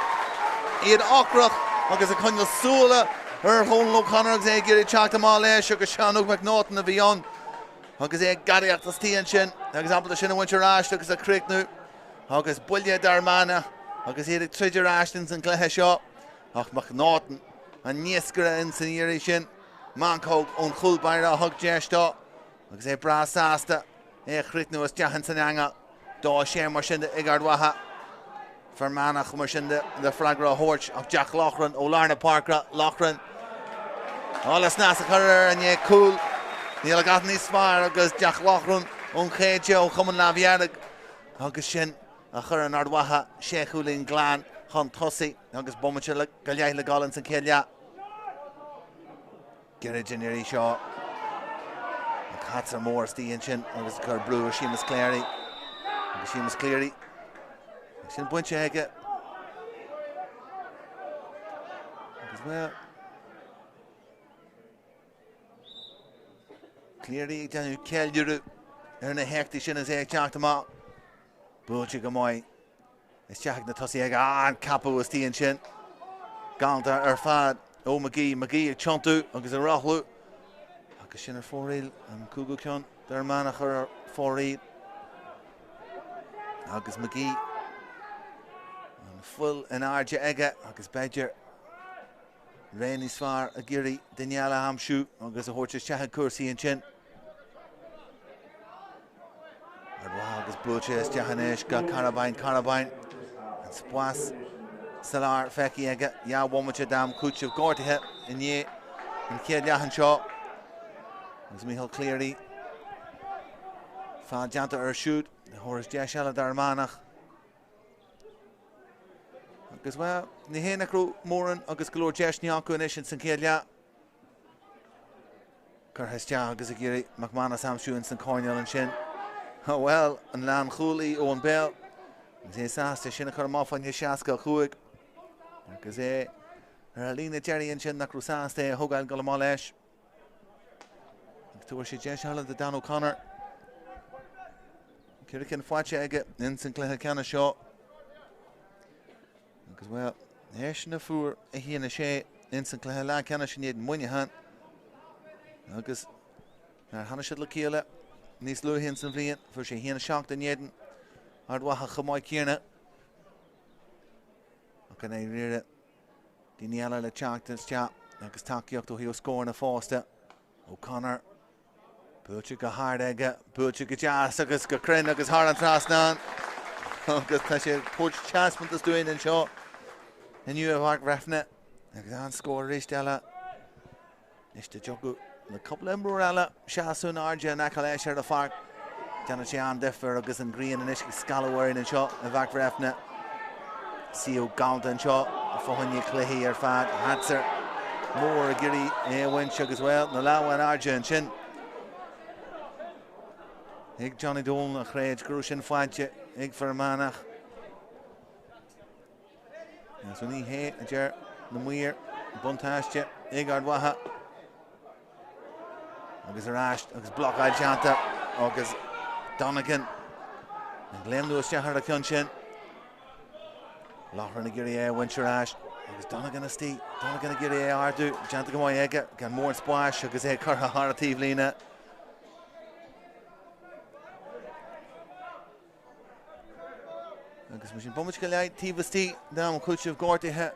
Iad ocrach agus ag coinneáil súile ar Dhónal O'Connor agus é ag iarraidh teacht amach leis agus Seán Óg McNaughton a bhí ann. Agus é ag gadaíocht istigh ansin agus ábalta sin a bhaint ar ais agus a chríochnú agus buille d'Fhear Manach agus iad ag troid ar ais ins an gcluiche seo. Ach McNaughton, an iascaire ins an iarraidh sin, meancóg ón chúl báire a thug deis dó agus é breá sásta é a chríochnú isteach ins an eangach. 2-6 mar sin de ag Ard Mhacha. Fear Manach mar sin de le freagra a thabhairt ach Jack Loughran ó lár na páirce, Loughran á le snas a chur air i ndiaidh cúl. Níl a dhath níos fearr agus Jack Loughran ón Chéide ó Chumann Lámh Dhearg agus sin a chuireann Ard Mhacha sé chúilín glan chun tosaigh agus bomaite go leith le dul ins an chéad leath. Gairid an iarraidh seo. Ach Hatzer mór istigh ansin agus ag cur brú ar Seamus Cleary. Agus Seamus Cleary. Sin bainte aige. Agus bhuel. Cleary ag déanamh ceiliúradh ar na héachtaí sin is é ag teacht amach. Buailte go maith. Isteach ag na tosaithe ag an ceapadh istigh ansin. Galánta ar fad ó McGee. McGee ag tiontú agus ag rothlú. Agus sin ar fóraoil an cúigiú ceann d'Fhear Manach ar fóraoil. Agus McGee an fuil in airde aige agus b'fhéidir ré níos fearr ag iarraidh duine eile a aimsiú agus a thabhairt isteach i gcúrsaí ansin. Ard Mhacha agus buailte isteach anois go Carabine, Carabine. An spás sa lár feicthe aige. Dhá bhomaite d'am cúitimh gortaithe i ndiaidh an chéad leath anseo. Agus Micheál Cleary feall déanta air siúd. A thabharfas deis eile d'Fhear Manach. Agus bhuel, ní hé nach raibh mórán agus go leor deiseanna acu anois ins an chéad leath. Curtha isteach agus ag iarraidh McManus a aimsiú ins an choirnéal ansin. Bhuel, an lánchúlaí Eoin Bell. Agus é sásta sin a chur amach fá choinne 65. Agus é ar an líne deiridh ansin nach raibh sásta é a thógáil dul amach leis. Agus tabharfaidh sé deis eile do Dan O'Connor. Ceithre cinn faighte aige ins an gcluiche ceannais seo. Agus bhuel, eisean a fuair 1-6 ins an cluiche leathcheannais in éadan Muineachán. Agus nuair a tháinig siad le chéile níos luaithe ins an bhliain, fuair sé 1-7 in éadan Ard Mhacha chomh maith céanna. Ach i ndáiríre, daoine eile le teacht isteach agus tacaíocht ó thaobh scóranna fosta. O'Connor Buailte go hard aige, buailte go deas agus go cruinn agus thar an trasnán. Agus tá sé ag tabhairt taispeántas dúinn anseo inniu i bPáirc Bhreifne agus an-scór arís eile. Anois dá dtiocfadh le cúpla imreoir eile seasamh in airde in aice leis ar an pháirc. Déanann sé an-difear agus an ghrian anois ag scaladh orainn anseo i bPáirc Bhreifne. Suíomh galánta anseo fá choinne cluichí ar fad. Hatzer mór ag iarraidh é a bhaint agus, bhuel, na lámha in airde ansin ag Johnny Dolan a chreid go raibh sin faighte ag Fear Manach. So ní hé a deir na maoir, buntáiste ag Ard Mhacha. Agus ar ais agus blocáil déanta agus Donegan ag léimniú isteach ar a ceann sin. Loughran ag iarraidh é a bhaint ar ais agus Donegan istigh. Donegan ag iarraidh é a ardú. Déanta go maith aige gan mórán spáis agus é curtha thar an taobhlíne. Agus mar sin bomaite go leith taobh istigh d'am cúitimh gortaithe.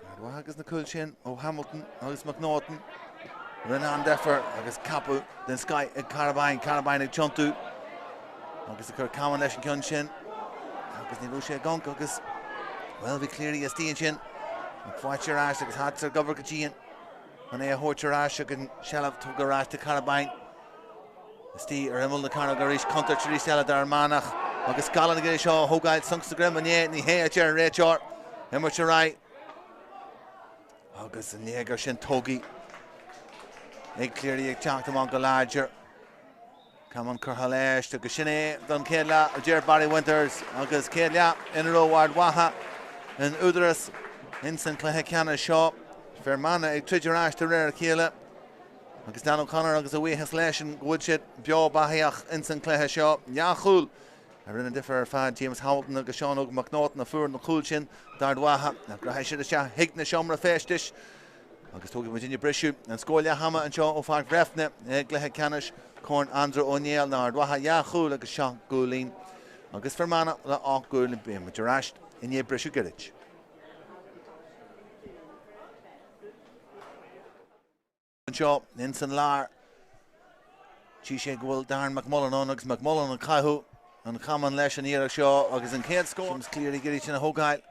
Ard Mhacha agus na cúil sin ó Hamilton agus McNaughton. Rinne an-difear agus ceapadh den scoith ag Carabine. Carabine ag tiontú agus ag cur camán leis an gceann sin. Agus ní raibh sé ag gonc agus bhuel bhí Cleary istigh ansin. Ach faighte ar ais agus Hatzer ag obair go dian chun é a thabhairt ar ais agus an seilbh tugtha ar ais do Carabine. Istigh ar imeall na cearnóige arís, contúirt arís eile d'Fhear Manach agus Gallen ag iarraidh seo a thógáil sonc sa greim inné, ní hé a deir an réiteoir. Imirt ar aghaidh agus an léigear sin tógtha ag Cleary ag teacht amach go láidir. Camán curtha leis agus sin é don chéad leath, a deir Barry Winters, agus céad leath ina raibh Ard Mhacha in údaras ins an cluiche ceannais seo. Fear Manach ag troid ar ais de réir a chéile agus Dan O'Connor agus a bhuíochas leisean go bhfuil siad beo beathaíoch ins an cluiche seo. Leathchúl a rinne difear ar fad, James Hamilton agus Seán Óg McNaughton a fuair na cúil sin d'Ard Mhacha. Rachaidh siad isteach chuig na seomra feistis. Agus tógfaidh muidinne briseadh. An scór leath ama anseo ó Pháirc Bhreifne i gcluiche ceannais Chorn Andrew Ó Néill ná Ard Mhacha dhá chúl agus seacht gcúilín agus Fear Manach le 8 gcúilín. Beidh muid ar ais i ndiaidh briseadh gairid. Anseo ins an lár, tchí sé go bhfuil Darren McMullen ann agus McMullen ag caitheamh an chamáin leis an iarraidh seo agus an chéad scór. James Cleary ag iarraidh sin a thógáil.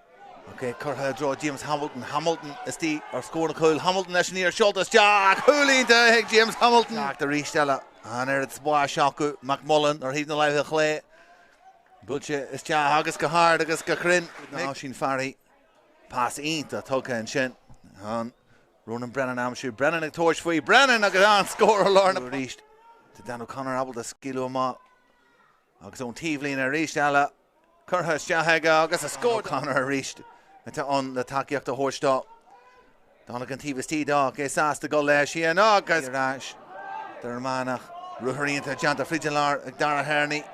Ok, curtha i dtreo James Hamilton. Hamilton istigh ar scór na cúil. Hamilton leis an iarraidh seolta isteach. Cúl iontach ag James Hamilton. Teacht arís eile. An oiread spáis acu. McMullen ar thaobh na láimhe chlé. Buailte isteach agus go hard agus go cruinn. Oisín Farry. Pas iontach tugtha ansin. An Ronan Brennan aimsiú. Brennan ag tabhairt faoi. Brennan agus an-scór i lár na arís. Tá Dan O'Connor ábalta scaoileadh amach agus ón taobhlíne arís eile curtha isteach aige agus a scór. O'Connor arís atá ann le tacaíocht a thabhairt dó. Tháinig an taobh istigh dó ach é sásta dul leis féin agus ar ais d'Fhear Manach. Ruathar iontach déanta fríd an lár ag Darragh Harney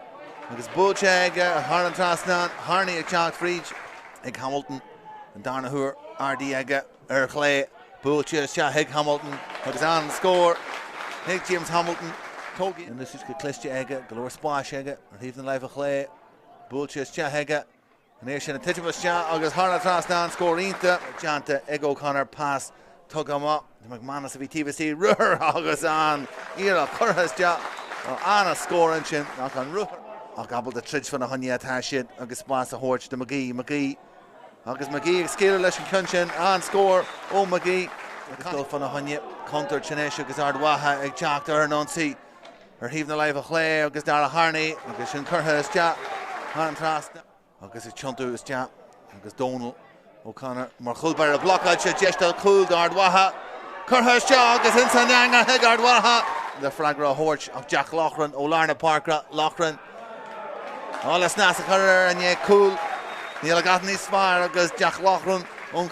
agus buailte aige thar an trasnán. Harney ag teacht fríd ag Hamilton an darna huair ardaithe aige. Ar chlé, buailte isteach ag Hamilton agus an-scór ag James Hamilton. Tógtha anuas go cliste aige, go leor spáis aige ar thaobh na láimhe chlé. Buailte isteach aige. An iarraidh sin ag titim isteach agus thar an trasnán, scór iontach déanta ag O'Connor. Pas tugtha amach do McManus a bhí taobh istigh. Ruathar agus an iarracht curtha isteach. An-scór ansin ach an ruathar. Ach ábalta troid fána choinne atá siad agus spás a thabhairt do McGee. McGee. Agus McGee ag scaoileadh leis an cheann sin, an-scór ó McGee. Agus dul fána choinne, contúirt anois agus Ard Mhacha ag teacht ar an ionsaí ar thaobh na láimhe chlé agus Darragh Harney agus sin curtha isteach thar an trasnán. Agus ag tiontú isteach agus Dónal O'Connor mar chúl báire blocáilte, deis do chúl d'Ard Mhacha. Curtha isteach agus ins an eangach ag Ard Mhacha. Le freagra a thabhairt ach Jack Loughran ó lár na páirce, Loughran. Á le snas a chur air i ndiaidh cúl. Níl a dhath níos fearr agus Jack Loughran ón.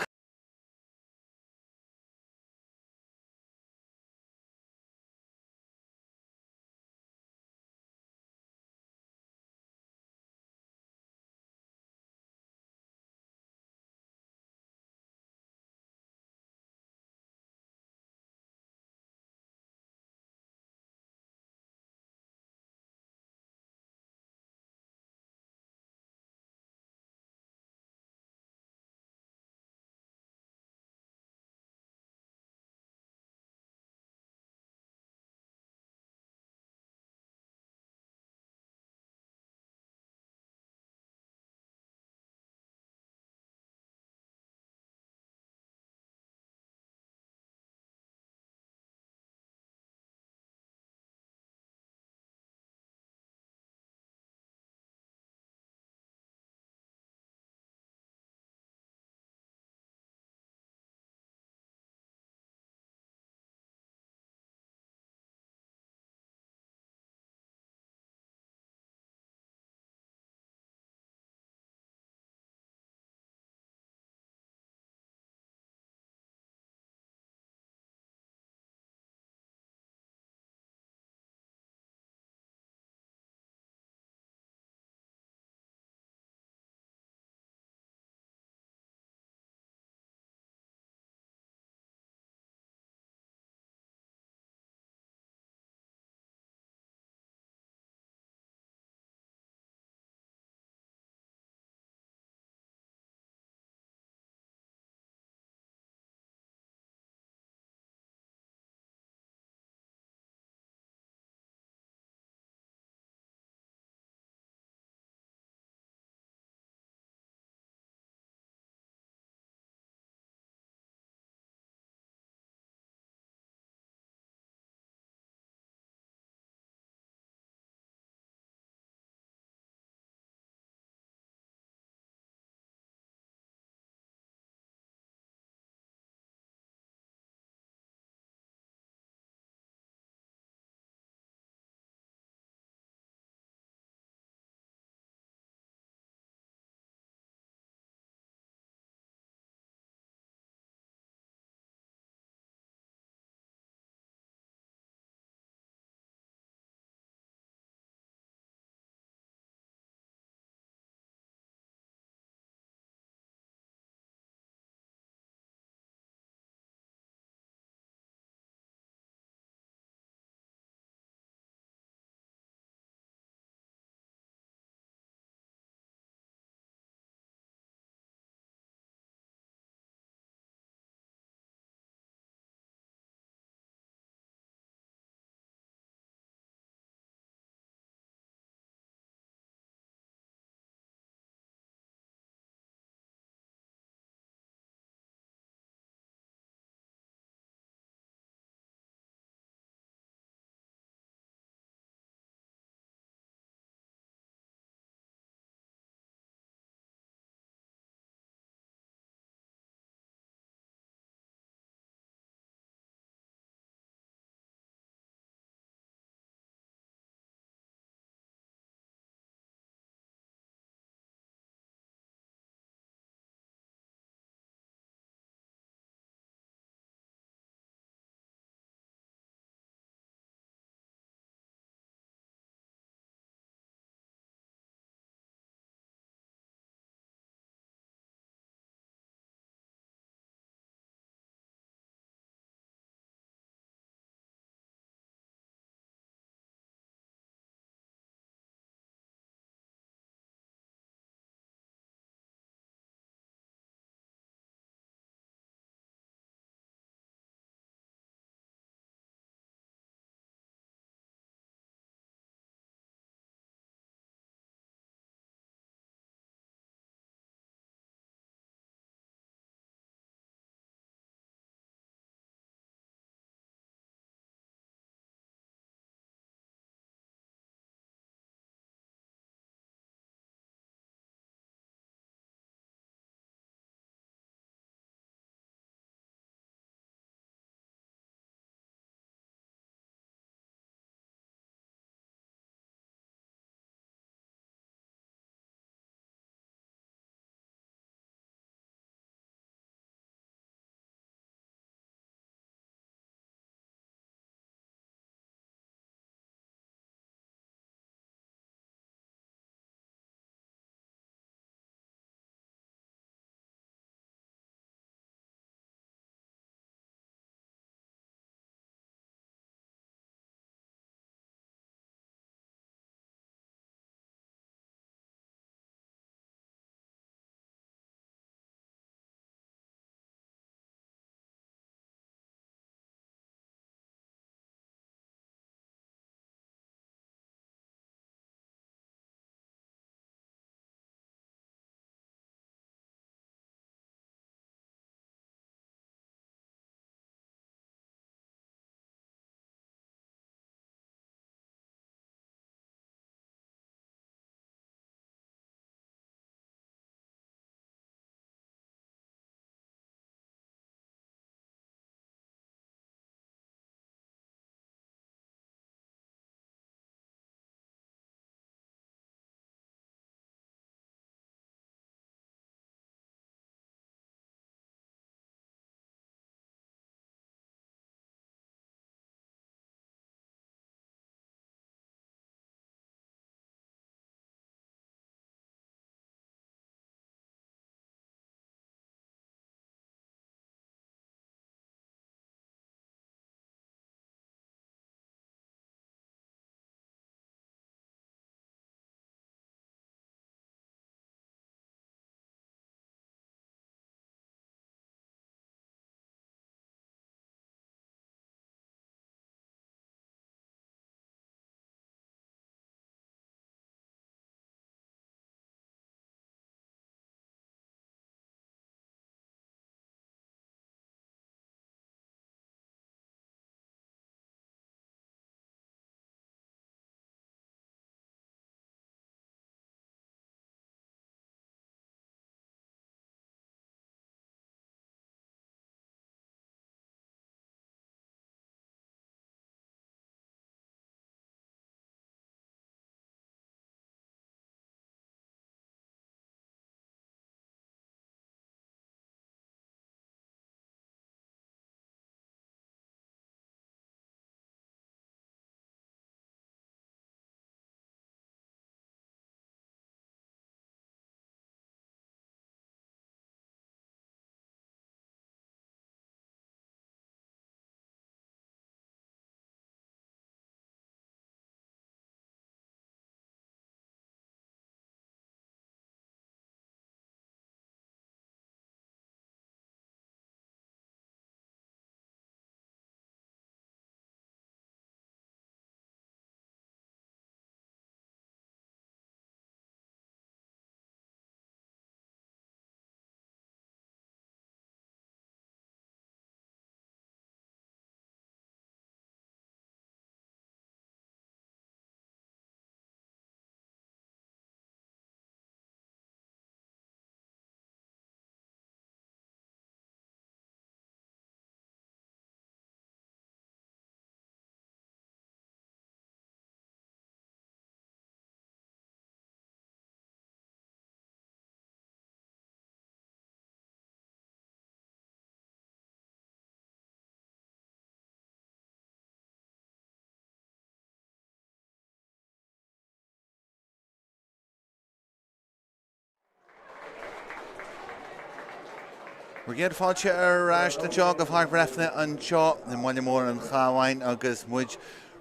Bhur gcéad fáilte ar ais anseo go Páirc Bhreifne anseo i mbaile mór an Chabháin agus muid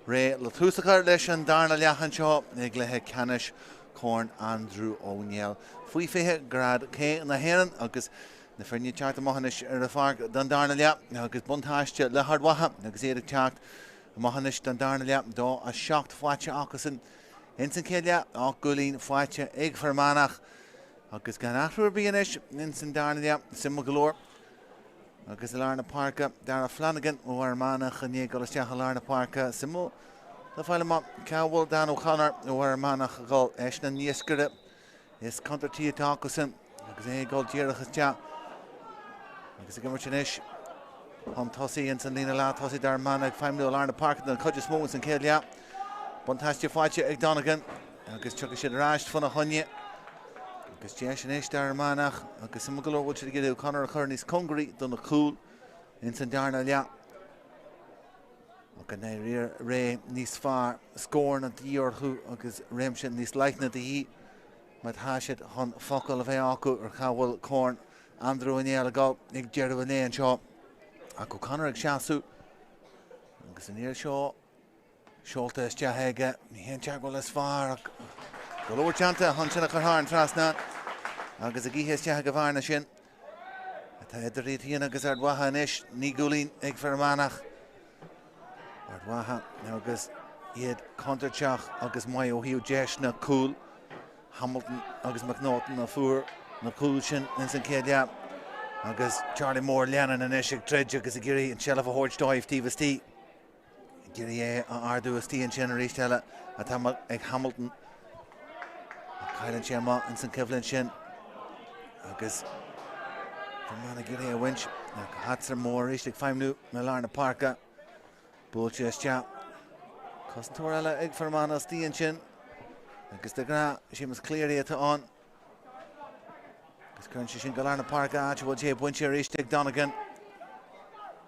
réidh le tús a chur leis an darna leath anseo i gcluiche ceannais Chorn Aindriú Ó Néill faoi 20 Grád C na hÉireann agus na foirne ag teacht amach anois ar an pháirc don darna leath agus buntáiste le hArd Mhacha agus iad ag teacht amach anois don darna leath 2 7 faighte acusan ins an chéad leath ach cúilín faighte ag Fear Manach. Agus gan athrú ar bith anois ins an darna leath, suimiúil go leor. Agus i lár na páirce, Darragh Flanagan ó Fhear Manach i ndiaidh dul isteach i lár na páirce. Suimiúil le fáil amach cá bhfuil Dan O'Connor ó Fhear Manach ag dul. Eisean an iascaire is contúirtí atá acusan agus é ag dul díreach isteach agus ag imirt anois chun tosaigh ins an líne leath tosaigh d'Fhear Manach ag feidhmiú i lár na páirce den chuid is mó ins an chéad leath. Buntáiste faighte ag Donegan. Agus tiocfaidh siad ar ais fána choinne. Agus deis anois d'Fhear Manach agus suimiúil go leor bhfuil siad ag iarraidh O'Connor a chur níos cóngaraí do na cúil ins an darna leath. Ach go n-éireoidh ré níos fearr, scóranna de dhíth orthu agus réimse níos leithne de dhíth má tá siad chun focal a bheith acu ar cá bhfuil Corn Aindriú Ó Néill ag dul ag deireadh an lae anseo. Ach O'Connor ag seasamh agus an iarraidh seo Seolta isteach aige. Ní hé an teagmháil is fearr ach go leor déanta chun sin a chur thar an trasnán agus ag ithe isteach ag an bhearna sin atá idir iad féin agus Ard Mhacha anois. 9 gcúilín ag Fear Manach. Ard Mhacha agus iad contúirteach agus maith ó thaobh deiseanna cúil. Hamilton agus McNaughton a fuair na cúil sin ins an chéad leath agus Charlie Mór Lennon anois ag troid agus ag iarraidh an tseilbh a thabhairt dóibh taobh istigh. Ag iarraidh é a ardú istigh ansin arís eile atá ag Hamilton. Ach cailleann sé amach ins an choimhlint sin agus Fear Manach ag iarraidh é a bhaint. Ach Heatser Mór arís ag feidhmiú i lár na páirce. Buailte isteach. Cosantóir eile ag Fear Manach istigh ansin. Agus de ghnáth Séamus Cleary atá ann. Agus cuireann sé sin go lár na páirce áit a bhfuil sé bainte arís ag Donegan.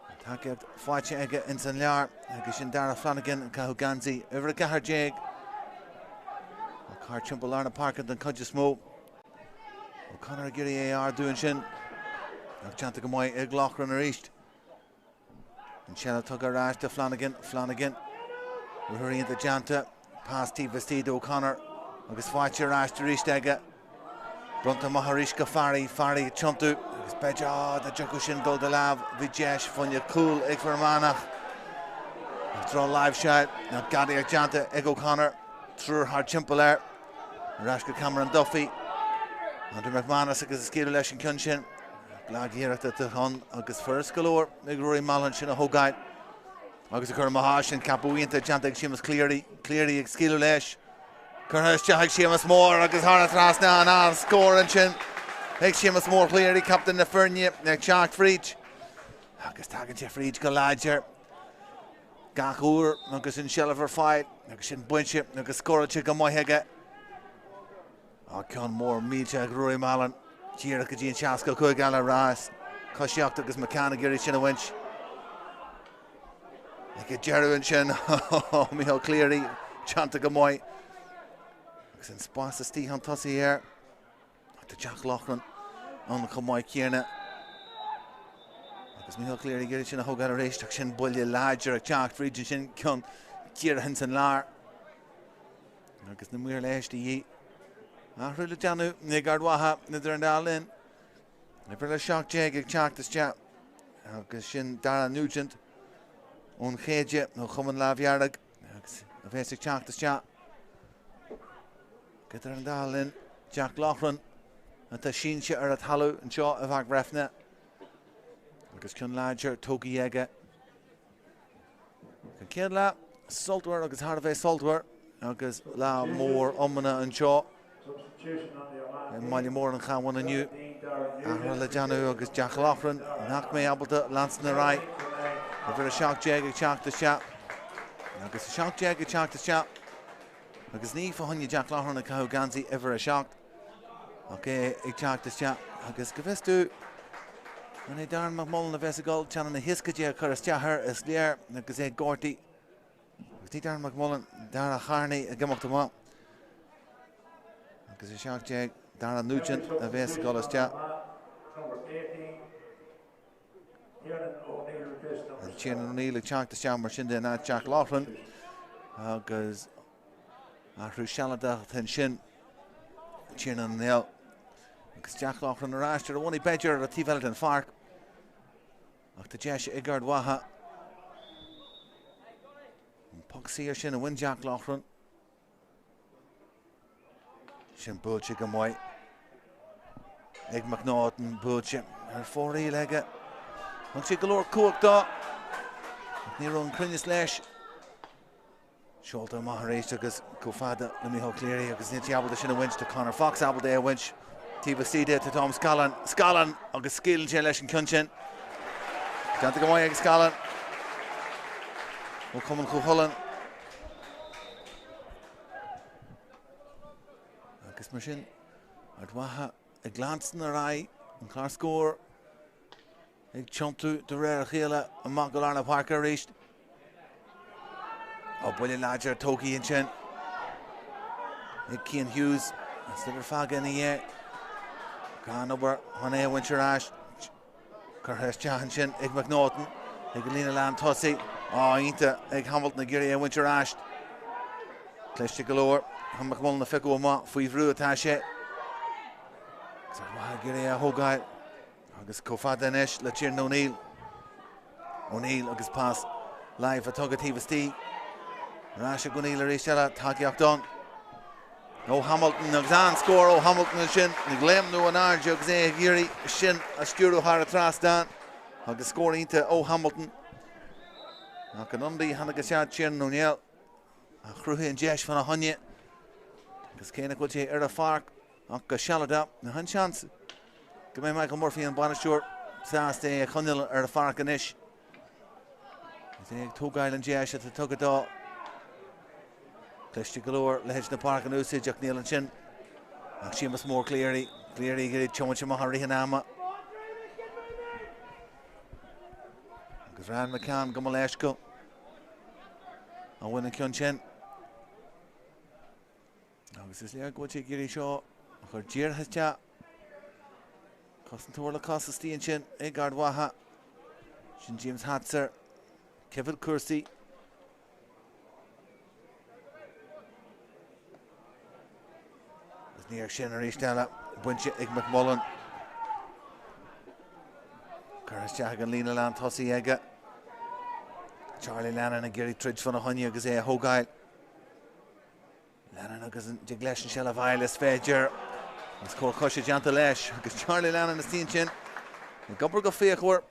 An tacaíocht faighte aige ins an lár agus sin Darragh Flanagan ag caitheamh geansaí uimhir 14. Thart timpeall lár na páirce den chuid is mó. O'Connor ag iarraidh é a ardú ansin. Ach déanta go maith ag Loughran arís. An tseilbh tugtha ar ais do Flanagan, Flanagan ruathar iontach déanta, pas taobh istigh d'O'Connor agus faighte ar ais arís aige. Bronnta amach arís go Farry, Farry ag tiontú agus b'fhéidir á dá dtiocfadh sin dul de lámh bhí deis fá choinne cúl ag Fear Manach. Ach drochláimhseáil ach gadaíocht déanta ag O'Connor, triúr thart timpeall air. Ar ais go Cameron Duffy. Andrew McManus agus ag scaoileadh leis an gceann sin. Lag-iarracht atá ann agus furast go leor ag Rory Mallon sin a thógáil agus a chur amach as sin. Ceapadh iontach déanta ag Séamus Cleary. Cleary ag scaoileadh leis. Curtha isteach ag Séamus Mór agus thar an trasnán an scór ansin ag Séamus Mór Cleary, captaen na foirne, ag teacht fríd. Agus tagann sé fríd go láidir gach uair agus an seilbh ar fáil agus sin bainte agus scóráilte go maith aige. Á, ceann mór millte ag Rory Mallon, díreach go dtí an 65 eile ras, coisíocht agus McCann ag iarraidh sin a bhaint. Ag an deireadh ansin, Micheál Cleary, déanta go maith. Agus an spás istigh chun tosaigh air. Tá Jack Loughran ann chomh maith céanna. Agus Micheál Cleary ag iarraidh sin a thógáil arís ach sin buille láidir ag teacht fríd ansin ceann díreach ins an lár. Agus na maoir leighis de dhíth. Athrú le déanamh ag Ard Mhacha idir an dá linn. Uimhir 17 ag teacht isteach agus sin Dara Nugent ón Chéide ó Chumann Lámh Dhearg agus a bheas ag teacht isteach. Idir an dá linn, Jack Loughran atá sínte ar an talamh anseo i bPáirc Bhreifne agus ceann láidir tógtha aige. An chéad leath, sultmhar agus thar a bheith sultmhar agus lá mór iomána anseo i mbaile mór an Chabháin inniu. Athrú le déanamh agus Jack Loughran nach mbeidh ábalta leanstan ar aghaidh. Uimhir 17 ag teacht isteach agus 17 ag teacht isteach agus ní fá choinne Jack Loughran ag caitheamh geansaí uimhir 7. Ach é ag teacht isteach agus go bhfios domh an é Darren McMullen a bheas ag dul teannán na hioscaidí a chur isteach air is léir agus é gortaithe. Agus ní Darren McMullen, Dara Harney ag imeacht amach. Agus 17 Dara Nugent a bheas ag dul isteach. Tiernan O'Neill ag teacht isteach mar sin de in áit Jack Loughlin agus athrú sealadach ansin Tiernan O'Neill agus Jack Loughlin ar ais ar a bhonnaí b'fhéidir ar an taobh eile den pháirc ach tá deis ag Ard Mhacha an poc saor sin a bhain Jack Loughlin. Sin buailte go maith ag McNaughton, buailte ar fóraoil aige. Thug sé go leor cumhacht dó, ach ní raibh an cruinneas leis. Seolta amach arís agus chomh fada le Micheál Cleary agus níl sé ábalta sin a bhaint. Tá Conor Fox ábalta é a bhaint. Taobh istigh de tá Tom Scallon. Scallon agus scaoileann sé leis an ceann sin. Déanta go maith ag Scallon. Ó Chumann Chú Chulainn. Agus mar sin, Ard Mhacha ag leanstan ar aghaidh, an clár scóir ag tiontú de réir a chéile amach go lár na páirce arís. Ó buille láidir tógtha ansin ag Cian Hughes, an sliotar fágtha ina dhiaidh. Gan obair chun é a bhaint ar ais. Curtha isteach ansin ag McNaughton ag an líne lán tosaigh. Á, iontach ag Hamilton ag iarraidh é a bhaint ar ais. Cliste go leor chun McMullen a phiocadh amach faoi bhrú atá sé. Agus Ard Mhacha ag iarraidh é a thógáil. Agus chomh fada anois le Tiernan O'Neill. O'Neill agus pas láimhe tugtha taobh istigh. Ar ais ag O'Neill arís eile, tacaíocht ann ó Hamilton agus an-scór ó Hamilton ansin, ag léimniú in airde agus é ag iarraidh sin a stiúradh thar an trasnán agus scór iontach ó Hamilton. Ach an ionadaí tháinig isteach Tiernan O'Neill a chruthaigh an deis fána choinne agus cé nach bhfuil sé ar an pháirc ach go sealadach, an seans go mbeidh Michael Murphy an bainisteoir sásta é a choinneáil ar an pháirc anois. Is é ag tógáil an deis atá tugtha dó. Cliste go leor leithéid na páirce in úsáid ach níl ansin ach Séamus Mór Cleary. Cleary ag iarraidh tiomáint amach i rith an ama. Agus Ryan McCann gabh mo leithscéal a bhain an ceann sin. Agus is léir go bhfuil sé ag iarraidh seo a chur díreach isteach. Cosantóir le cos istigh ansin ag Ard Mhacha. Sin James Hatzer. Cifill cúrsaí. Agus ní sin arís eile bainte ag McMullen. Curtha isteach ag an líne lán tosaigh aige. Charlie Lennon ag iarraidh troid fána choinne agus é a thógáil. Lennon agus an dtig leis an seilbh a fháil is féidir. Agus cor coise déanta leis agus Charlie Lennon istigh ansin ag obair go fíochmhar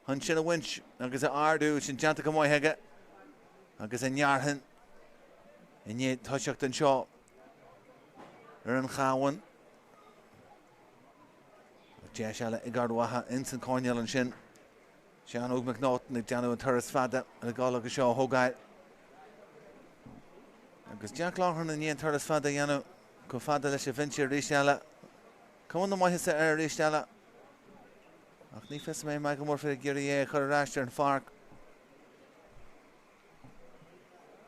chun sin a bhaint agus a ardú sin déanta go maith aige agus a ndeartháir i ndiaidh toiseacht anseo ar an Chabhán. Deis eile ag Ard Mhacha ins an choirnéal ansin. Seán Óg McNaughton ag déanamh an turas fada le dhul agus seo a thógáil. Agus Jack Loughrane i ndiaidh an turas fada a dhéanamh chomh fada leis an bhinse arís eile. Cuma na maitheasa air arís eile. Ach ní fios an mbeidh Michael Murphy ag iarraidh é a chur ar ais ar an pháirc.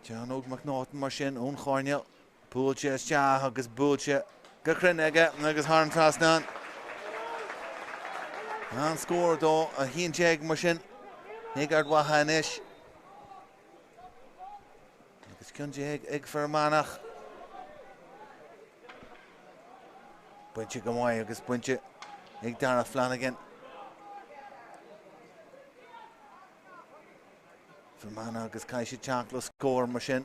Seán Óg McNaughton mar sin ón choirnéal. Buailte isteach agus buailte go cruinn aige agus thar an trasnán. An scór dó 11 mar sin ag Ard Mhacha anois. Agus ceann ag Fear Manach. Bainte go maith agus bainte ag Dara Flanagan. Fear Manach agus caithfidh siad teacht le scór mar sin.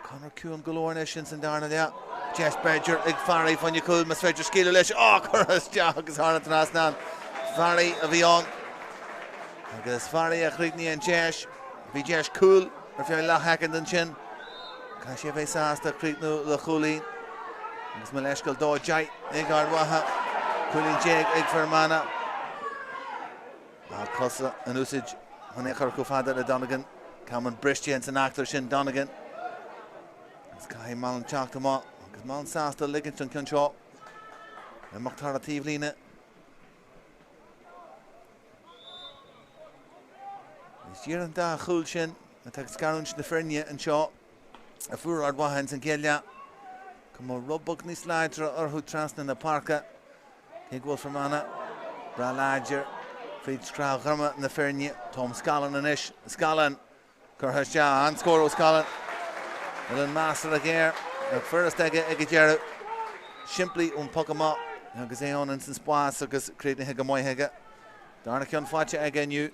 Conor ciúin go leor anois ins an darna leath. Deis b'fhéidir ag Farry fá choinne cúl más féidir scaoileadh leis. Á curtha isteach agus thar an trasnán. Farry a bhí ann. Agus Farry a chríochnaigh an deis. Bhí deis cúil ar feadh leathshoicind ansin. Caithfidh sé a bheith sásta críochnú le chúilín. Agus mo leithscéal dó 10 ag Ard Mhacha. Cúilín ag Fear Manach. Cosa in úsáid chun é a chur chomh fada le Donegan. Cameron briste ins an eachtra sin Donegan. Agus caithfidh Mallon teacht amach agus Mallon sásta ligint an ceann seo imeacht thar an taobhlíne. Is díreach an dá chúl sin atá ag scarúint na foirne anseo a fuair Ard Mhacha ins an gcéad leath. Cuma rud beag níos láidre orthu trasna na páirce. Cé go bhfuil Fear Manach breá láidir. Fríd screamh dhroma na foirne, Tom Scallon anois. Scallon curtha isteach. An-scór ó Scallon. Uillinn measartha géar ach furast aige ag an deireadh. Simplí ón bpoc amach agus é ann ins an spás agus críochnaithe go maith aige. Darna ceann faighte aige inniu.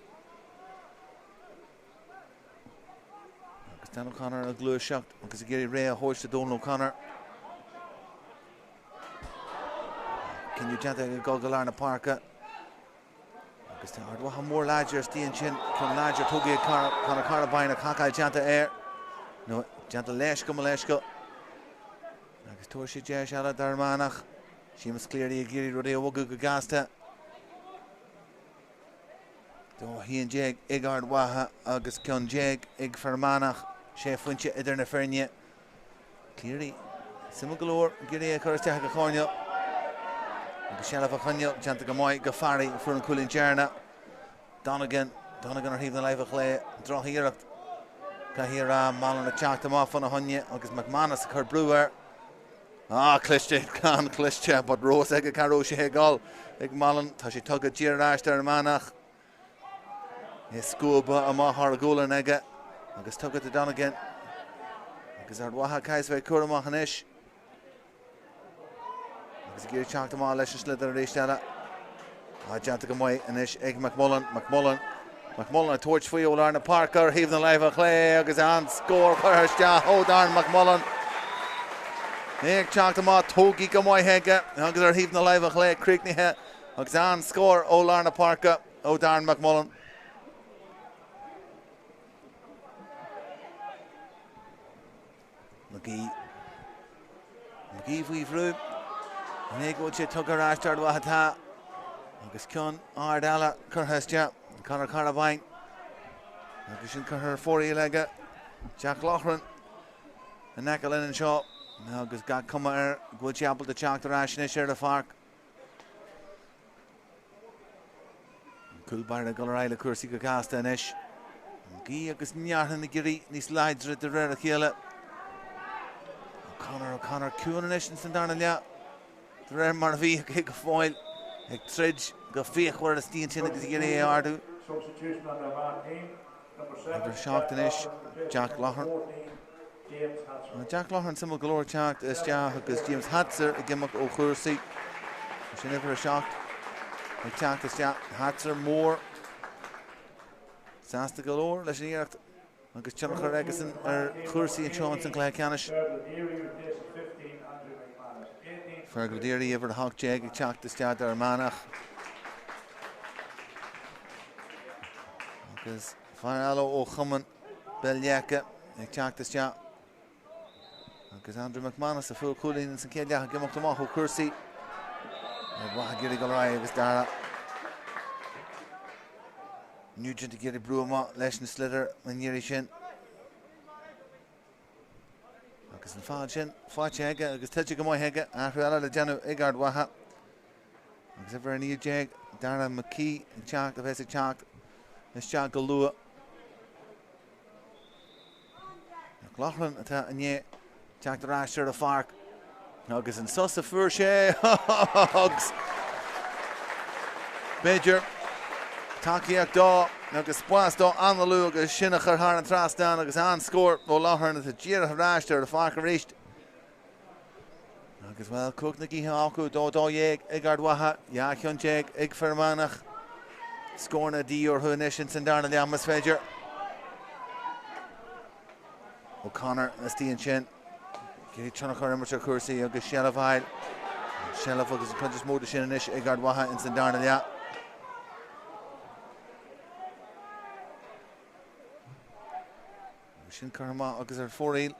Agus Dan O'Connor ag gluaiseacht agus ag iarraidh ré a thabhairt do Donal O'Connor. Cinneadh déanta aige dul go lár na páirce. Agus tá Ard Mhacha mór láidir istigh ansin. Ceann láidir tógtha ag Conor Carrabine ach hacáil déanta air. Nó déanta leis gabh mo leithscéal. Agus tabharfaidh sé deis eile d'Fhear Manach. Seamus Cleary ag iarraidh rudaí a bhogadh go gasta. 2-11 ag Ard Mhacha agus ceann ag Fear Manach, sé phointe idir na foirne. Cleary, suimiúil go leor, ag iarraidh é a chur isteach ag an choirnéal agus seilbh a choinneáil déanta go maith go Farry a fuair an cúilín deireanach. Donegan, Donegan ar thaobh na láimhe chlé, drochiarracht caithfidh a rá, Mallon ag teacht amach fána choinne agus McManus ag cur brú air. Ah, cliste, an-chliste, but raibh a fhios aige cá raibh sé ag dul ag Mallon. Tá sé tugtha díreach ar ais d'Fhear Manach. É scuabtha amach thar a ghualainn aige agus tugtha do Donegan. Agus Ard Mhacha caithfidh bheith cúramach anois. Agus ag iarraidh teacht amach leis an sliotar arís eile. Ah, déanta go maith anois ag McMullen. McMullen. McMullen ag tabhairt faoi ó lár na páirce ar thaobh na láimhe chlé agus an-scór curtha isteach ó Darren McMullen. É ag teacht amach tógtha go maith aige agus ar thaobh na láimhe chlé críochnaithe agus an-scór ó lár na páirce ó Darren McMullen. McGee. McGee faoi bhrú. An é go bhfuil sé tugtha ar ais d'Ard Mhacha tá. Agus ceann ard eile curtha isteach. Conor Carabine. Agus sin curtha ar fóraoil aige. Jack Loughran in aice linn anseo. Agus gach cuma air go bhfuil sé ábalta teacht ar ais anois ar an pháirc. An cúl báire ag dul ar aghaidh le cúrsaí go gasta anois. An ghaoth agus neart na gaoithe níos láidre de réir a chéile. O'Connor, O'Connor ciúin anois ins an darna leath. De réir mar a bhí ag go fóill ag troid go fíochmhar istigh ansin agus ag iarraidh é a ardú. Uimhir 7 anois, Jack Loughran. Jack Loughran suimiúil go leor teacht isteach agus James Hatzer ag imeacht ó chúrsaí. Sin uimhir 7 ag teacht isteach. Hatzer mór sásta go leor leis an iarracht agus tionchar aigesan ar chúrsaí anseo ins an gcluiche ceannais. Fergal Deary uimhir 18 ag teacht isteach d'Fhear Manach. Agus fear eile ó chumann Béal Leice ag teacht isteach. Agus Andrew McManus a fuair cúilín ins an chéad leath ag imeacht amach ó chúrsaí. Ard Mhacha ag iarraidh dul ar aghaidh agus Dara Nugent ag iarraidh brú amach leis an sliotar an iarraidh sin. Agus an fad sin faighte aige agus tuillte go maith aige, athrú eile le déanamh ag Ard Mhacha. Agus uimhir 19, Dara McKee ag teacht, a bheas ag teacht isteach go luath. Loughran atá i ndiaidh teacht ar ais ar an pháirc agus an sos a fuair sé agus b'fhéidir tacaíocht dó agus spás dó análú agus sin a chur thar an trasnán agus an-scór ó Loughran atá díreach ar ais ar an pháirc arís. Agus bhuel, cumhacht na gaoithe acu, 2-12 ag Ard Mhacha, 12 cheann ag Fear Manach. Scóranna de dhíth orthu anois ins an darna leath más féidir. O'Connor istigh ansin. Ag tionchar a imirt ar chúrsaí agus seilbh a fháil. Seilbh agus an chuid is mó de sin anois ag Ard Mhacha ins an darna leath. Agus sin curtha amach agus ar fóraoil.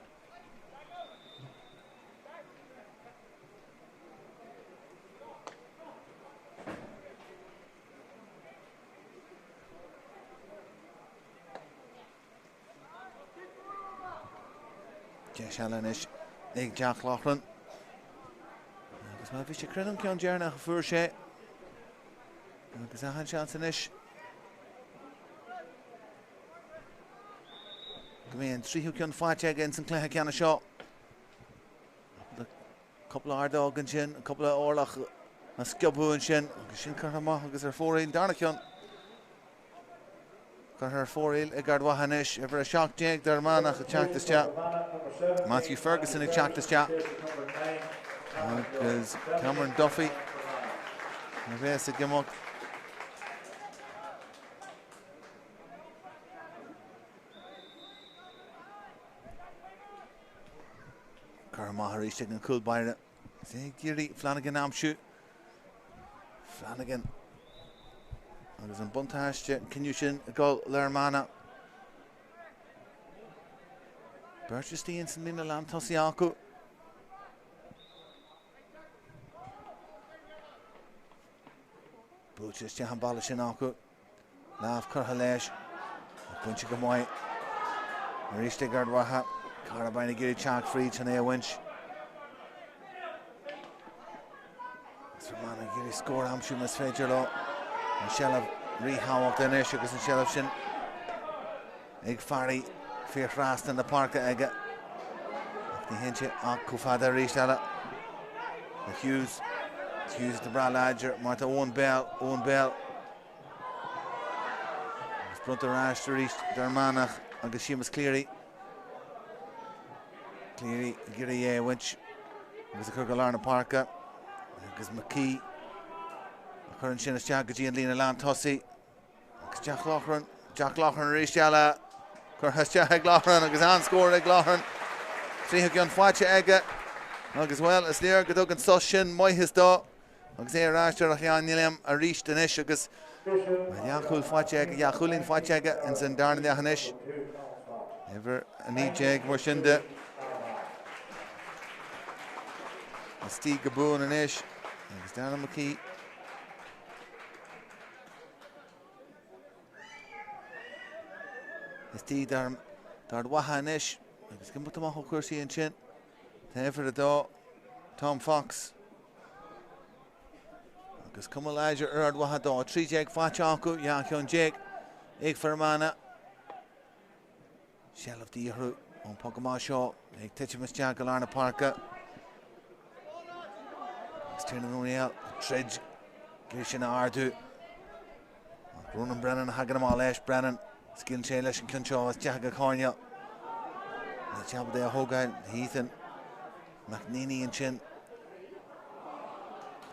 Deis eile anois ag Jack Loughran. Agus má bhí sé cruinn an ceann deireanach a fuair sé. Agus achan seans anois Go mbeidh an tríú ceann faighte aige ins an cluiche ceannais seo. Cúpla ordóg ansin, cúpla orlach a sciobadh ansin agus sin curtha amach agus ar fóraoil an darna ceann. Curtha ar fóraoil ag Ard Mhacha anois. Uimhir 17 d'Fhear Manach ag teacht isteach. Matthew Ferguson ag teacht isteach. Agus Cameron Duffy a bheas ag imeacht. Curtha amach arís ag an cúl báire. Is é ag iarraidh Flanagan a aimsiú. Flanagan agus an buntáiste, an cinneadh sin ag dul le Fhear Manach. Beirt istigh ins an líne lántosaí acu. Buailte isteach an balla sin acu. Lámh curtha leis. Ach bainte go maith. Arís ag Ard Mhacha. Carabine ag iarraidh teacht fríd chun é a bhaint. Fear Manach ag iarraidh scór a aimsiú más féidir leo. An seilbh ríthábhachtach anois agus an seilbh sin ag Farry fé thrasna na páirce aige. Ach ní théann sé ach chomh fada arís eile le Hughes. Hughes atá breá láidir mar tá Owen Bell, Owen Bell. Agus bronnta ar ais arís d'Fhear Manach agus Séamus Cleary. Cleary ag iarraidh é a bhaint agus a chur go lár na páirce. Agus McKee a chuireann sin isteach go dtí an líne lántosaigh. Agus Jack Loughran, Jack Loughran arís eile, curtha isteach ag Loughran agus an-scór ag Loughran. 30 ceann faighte aige agus, bhuel, is léir go dtug an sos sin maitheas dó agus é ar ais ar a sheanléim arís anois agus leathchúl faighte aige, leathchúilín faighte aige ins an darna leath anois. Uimhir 19 mar sin de. Istigh go buan anois agus Darren McKee. Istigh d'Ard Mhacha anois agus ag imeacht amach ó chúrsaí ansin. Tá uimhir 2, Tom Fox. Agus cuma láidir ar Ard Mhacha 2, 13 faighte acu, 12 cheann ag Fear Manach. Seilbh díorthú ón poc amach seo ag titim isteach go lár na páirce. Agus Tiernan O'Neill ag troid ag sin a ardú. Ach Ronan Brennan a thagann amach leis. Brennan scaoileann sé leis an ceann seo isteach go coirnéal. Níl sé ábalta é a thógáil. Ethan McNeany ansin.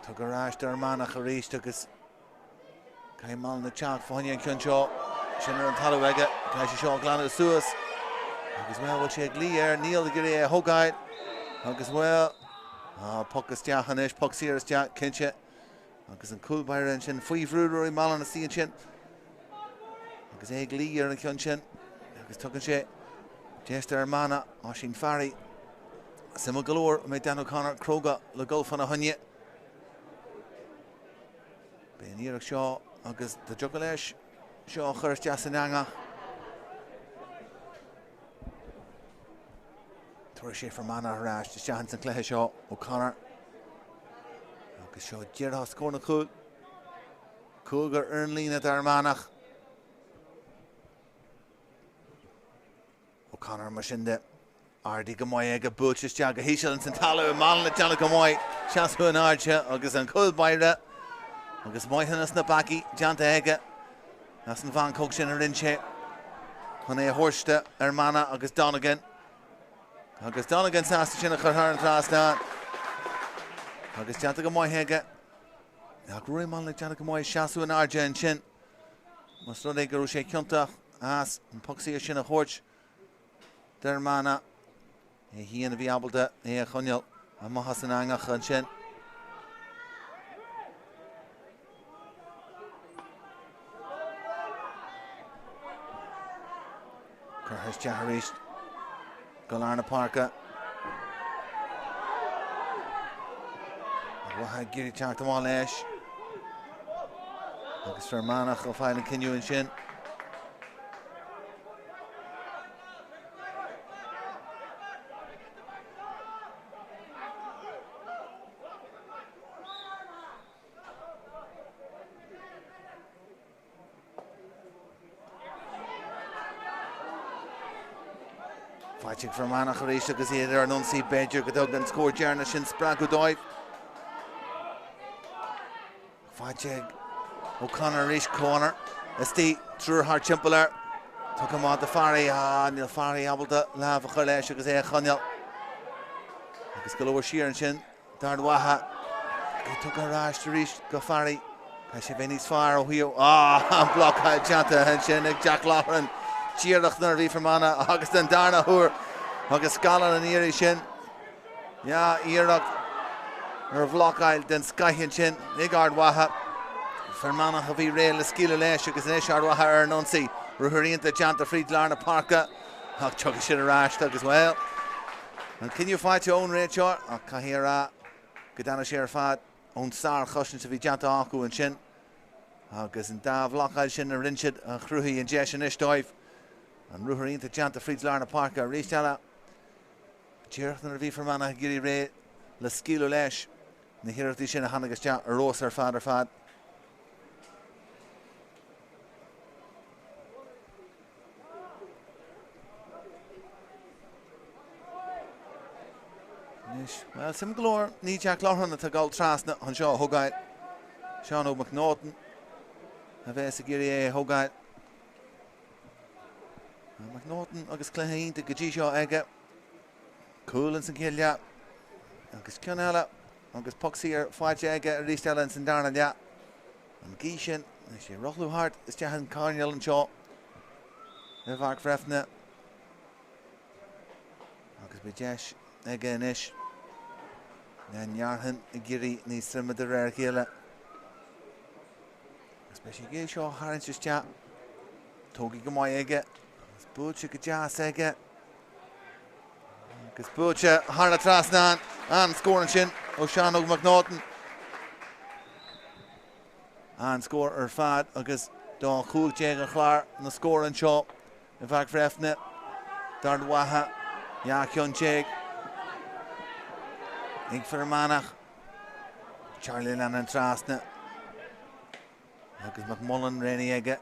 Tugtha ar ais d'Fhear Manach arís agus Caithfidh Mallon teacht fá choinne an ceann seo. Sin ar an talamh aige. Caithfidh sé seo a ghlanadh suas. Agus bhuel, bhfuil sé ag luí air? Níl ag iarraidh é a thógáil. Agus bhuel, ah, poc isteach anois, poc saor isteach, cinnte. Agus an cúl báire ansin faoi bhrú Rory Mallon istigh ansin. Agus é ag luí ar an cheann sin. Agus tugann sé deis d'Fhear Manach, Oisín Farry. Suimiúil go leor, an mbeidh Dan O'Connor cróga le dul fána choinne. Beidh an iarracht seo agus dá dtiocfadh leis seo a chur isteach san eangach. Tabharfaidh sé Fear Manach ar ais isteach ins an cluiche seo O'Connor. Agus seo díreach os comhair na cúl. Cúigear ar an líne d'Fhear Manach. O'Connor mar sin de. Ardaithe go maith aige, buailte isteach go híseal ins an talamh, Mallon ag déanamh go maith, seasamh in airde agus an cúl báire agus maithiúnas na bpeacaí déanta aige as an mheancóg sin a rinne sé chun é a thabhairt d'Fhear Manach agus Donegan. Agus Donegan sásta sin a chur thar an trasnán agus déanta go maith aige. Ach Rory Mallon ag déanamh go maith seasamh in airde ansin. Más rud é go raibh sé ciontach as an poc saor sin a thabhairt d'Fhear Manach, é féin a bhí ábalta é a choinneáil amach as an eangach ansin. Curtha isteach arís go lár na páirce. Ard Mhacha ag iarraidh teacht amach leis. Agus Fear Manach ag fáil an cinneadh ansin. Faighte ag Fear Manach arís agus iad ar an ionsaí, b'fhéidir go dtug an scór deireanach sin spreagadh dóibh. Faighte ag O'Connor arís, O'Connor. Istigh, triúr thart timpeall air. Tugtha amach do Farry. Ah, níl Farry ábalta lámh a chur leis agus é a choinneáil. Agus go leor siar ansin d'Ard Mhacha. É tugtha ar ais arís go Farry. Caithfidh sé bheith níos fearr ó thaobh. Ah, an blocáil déanta ansin ag Jack Loughran. Díreach nuair a bhí Fear Manach agus den darna huair agus scallán an iarraidh sin. Yeah, iarracht ar bhlocáil den scoith ansin ag Ard Mhacha. Fear Manach a bhí réidh le scaoileadh leis agus anois Ard Mhacha ar an ionsaí. Ruathar iontach déanta fríd lár na páirce ach tiocfaidh siad ar ais agus, bhuel, an cinneadh faighte ón réiteoir ach caithfidh a rá go dtáinig sé ar fad ón sárchosaint a bhí déanta acu ansin agus an dá bhlocáil sin a rinne siad a chruthaigh an deis anois dóibh. An ruathar iontach déanta fríd lár na páirce arís eile. Díreach nuair a bhí Fear Manach ag éirí réidh le scaoileadh leis, na hiarrachtaí sin a tháinig isteach ar fheabhas ar fad ar fad. Anois, bhuel, suim go leor, ní Jack Loughran atá ag dul trasna anseo a thógáil. Seán Óg McNaughton a bheas ag iarraidh é a thógáil. McNaughton agus cluiche iontach go dtí seo aige. Cúl ins an chéad leath agus ceann eile agus poc saor faighte aige arís eile ins an darna leath. An ghaoth sin, tá sé ag rothlú thart isteach an coirnéal anseo i bPáirc Bhreifne agus beidh deis aige anois na ndeartháin ag éirí níos troime de réir a chéile. Agus beidh sé ag iarraidh seo a tharraingt isteach. Tógtha go maith aige. Agus buailte go deas aige. Agus buailte thar an trasnán. An scór ansin ó Seán Óg McNaughton. An scór ar fad agus 2-15 ar chlár na scór anseo i bPáirc Bhreifne. D'Ard Mhacha, 12 cheann ag Fear Manach. Charlie Lennon trasna agus McMullen réiní aige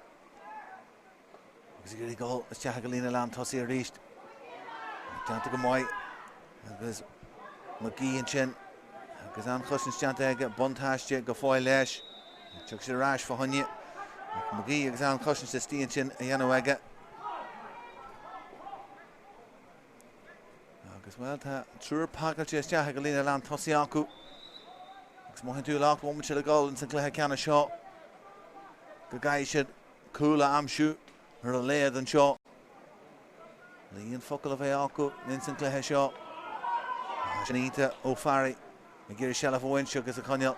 agus ag iarraidh dul isteach ag an líne lán tosaigh arís. Déanta go maith agus McGee ansin agus an-chosaint déanta aige, buntáiste go fóill leis. Tiocfaidh siad ar ais fá choinne McGee agus an-chosaint istigh ansin a dhéanamh aige. Agus, bhuel, tá triúr pacáilte isteach ag an líne lán tosaigh acu. Agus mothaíonn tú le bhomaite le dul ins an gcluiche ceannais seo go gcaithfidh siad cúl a aimsiú ar a laghad anseo. Le aon focal a bheith acu ins an gcluiche seo. Sin iontach ó Farry ag iarraidh seilbh a bhaint agus a choinneáil.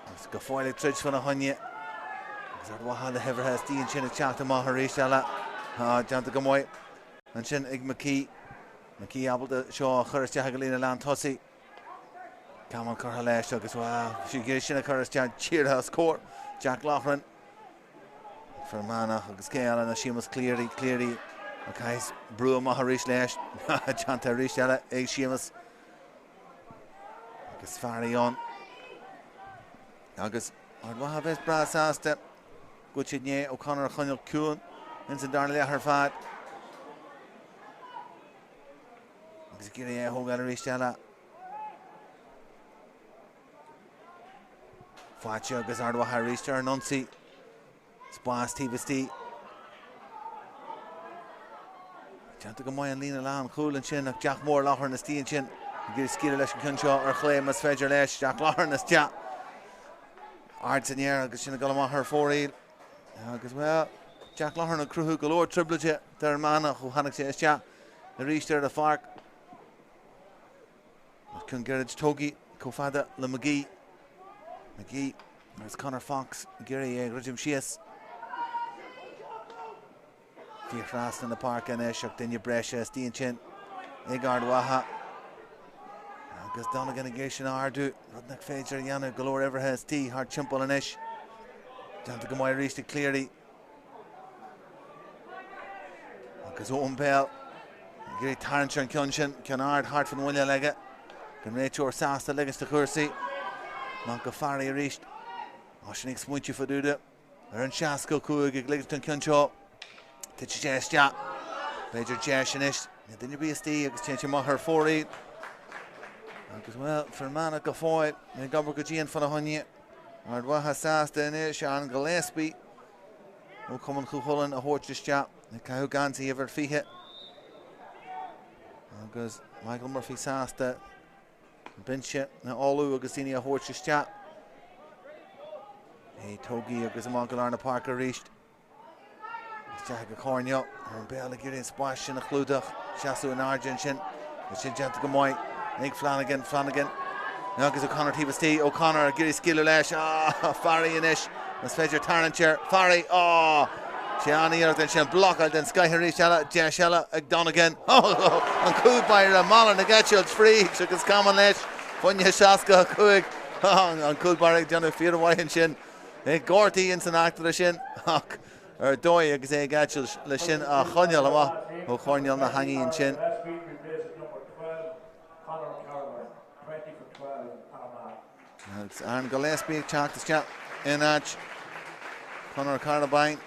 Agus go fóill ag troid fána choinne. Agus Ard Mhacha le huimhreacha istigh ansin ag teacht amach arís eile. Déanta go maith. Ansin ag McKee. McKee ábalta seo a chur isteach ag an líne lán tosaigh. Camán curtha leis agus bhuel, bhí sé ag iarraidh sin a chur isteach díreach os comhair Jack Loughran. Fear Manach agus cé eile ná Séamus Cleary. Cleary a chaithfeas brú amach arís leis. Déanta arís eile ag Séamus. Agus Farry ann. Agus Ard Mhacha a bheas breá sásta go bhfuil siad i ndiaidh O'Connor a choinneáil ciúin ins an darna leath ar fad. Agus ag iarraidh é a thógáil arís eile. Faighte agus Ard Mhacha arís ar an ionsaí. Spás taobh istigh. Déanta go maith an líne lán chúil ansin ach Jack Mór Loughran istigh ansin. Ag iarraidh scaoileadh leis an gceann seo ar chlé más féidir leis. Jack Loughran isteach. Ard san aer agus sin ag dul amach ar fóraoil. Agus bhuel, Jack Loughran ag cruthú go leor trioblóide d'Fhear Manach ó tháinig sé isteach arís ar an pháirc. Ceann gairid tógtha chomh fada le McGee. McGee agus Conor Fox ag iarraidh é a dhruidim síos. Fíor thrasna na páirce anois ach duine breise istigh ansin ag Ard Mhacha. Agus Donegan ag iarraidh sin a ardú, rud nach féidir a dhéanamh, go leor uimhreacha istigh thart timpeall anois. Déanta go maith arís ag Cleary. Agus Owen Bell ag iarraidh tarraingt ar an gceann sin, ceann ard thart fan mhuineál aige. An réiteoir sásta ligint do chúrsaí. Amach go Farry arís. Eisean ag smaointiú fá dtaobh de ar an 65 ag ligint don ceann seo. Titfidh sé isteach. B'fhéidir deis anois. Níl duine ar bith istigh agus téann sé amach ar fóraoil. Agus bhuel, Fear Manach go fóill ag obair go dian fána choinne. Ard Mhacha sásta anois an Gillespie. ó Chumann Chú Chulainn a thabhairt isteach. Ag caitheamh geansaí uimhir 20 agus Michael Murphy sásta an binse a fholmhú agus daoine a thabhairt isteach. É tógtha agus amach go lár na páirce arís. Isteach ag an choirnéal. Ón béal ag iarraidh an spás sin a chlúdach. Seasamh in airde ansin. Tá sin déanta go maith ag Flanagan. Flanagan agus O'Connor taobh istigh. O'Connor ag iarraidh scaoileadh leis. Ah, Farry anois. Más féidir tarraingt air. Farry! Ah! Sé an-iarracht ansin. Blocáil den scoith arís eile. Deis eile ag Donegan. An cúl báire Mallon ag eitilt fríd agus camán leis. Pointe 65. An cúl báire ag déanamh fíormhaith ansin. É gortaithe ins an eachtra sin ach ar dóigh agus é ag eitilt le sin a choinneáil amach ó choirnéal na heangaí ansin. Agus Aaron Gillespie ag teacht isteach in áit Conor Carrabine.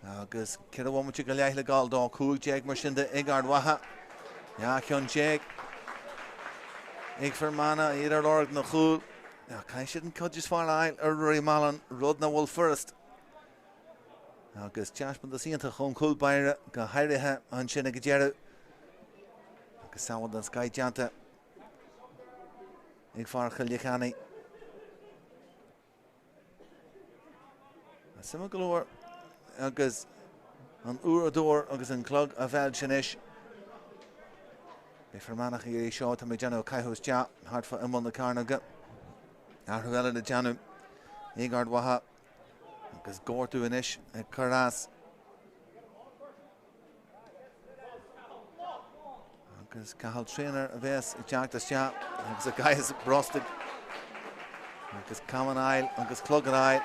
Agus 14 bhomaite go leith le gabháil dó, 15 mar sin de ag Ard Mhacha. 12 cheann ag Fear Manach, iad ar lorg na gcúl. Caithfidh siad an cuid is fearr a fháil ar Ruairí Mallon, rud nach bhfuil furast. Agus taispeántas iontach ón chúl báire, go háirithe ansin ag an deireadh. Agus sábháil den scoith déanta ag fear Chill Chainnigh. Suimiúil go leor agus an uaireadóir agus an clog á mheilt anois. Beidh Fear Manach ag iarraidh seo, tá mé ag déanamh a chaitheamh isteach thart fá imeall na cearnóige. Athrú eile le déanamh ag Ard Mhacha agus gortú anois ag cur as. Agus Cathal Traynor a bheas ag teacht isteach agus ag caitheamh brostaigh agus camán a fháil agus clogad a fháil.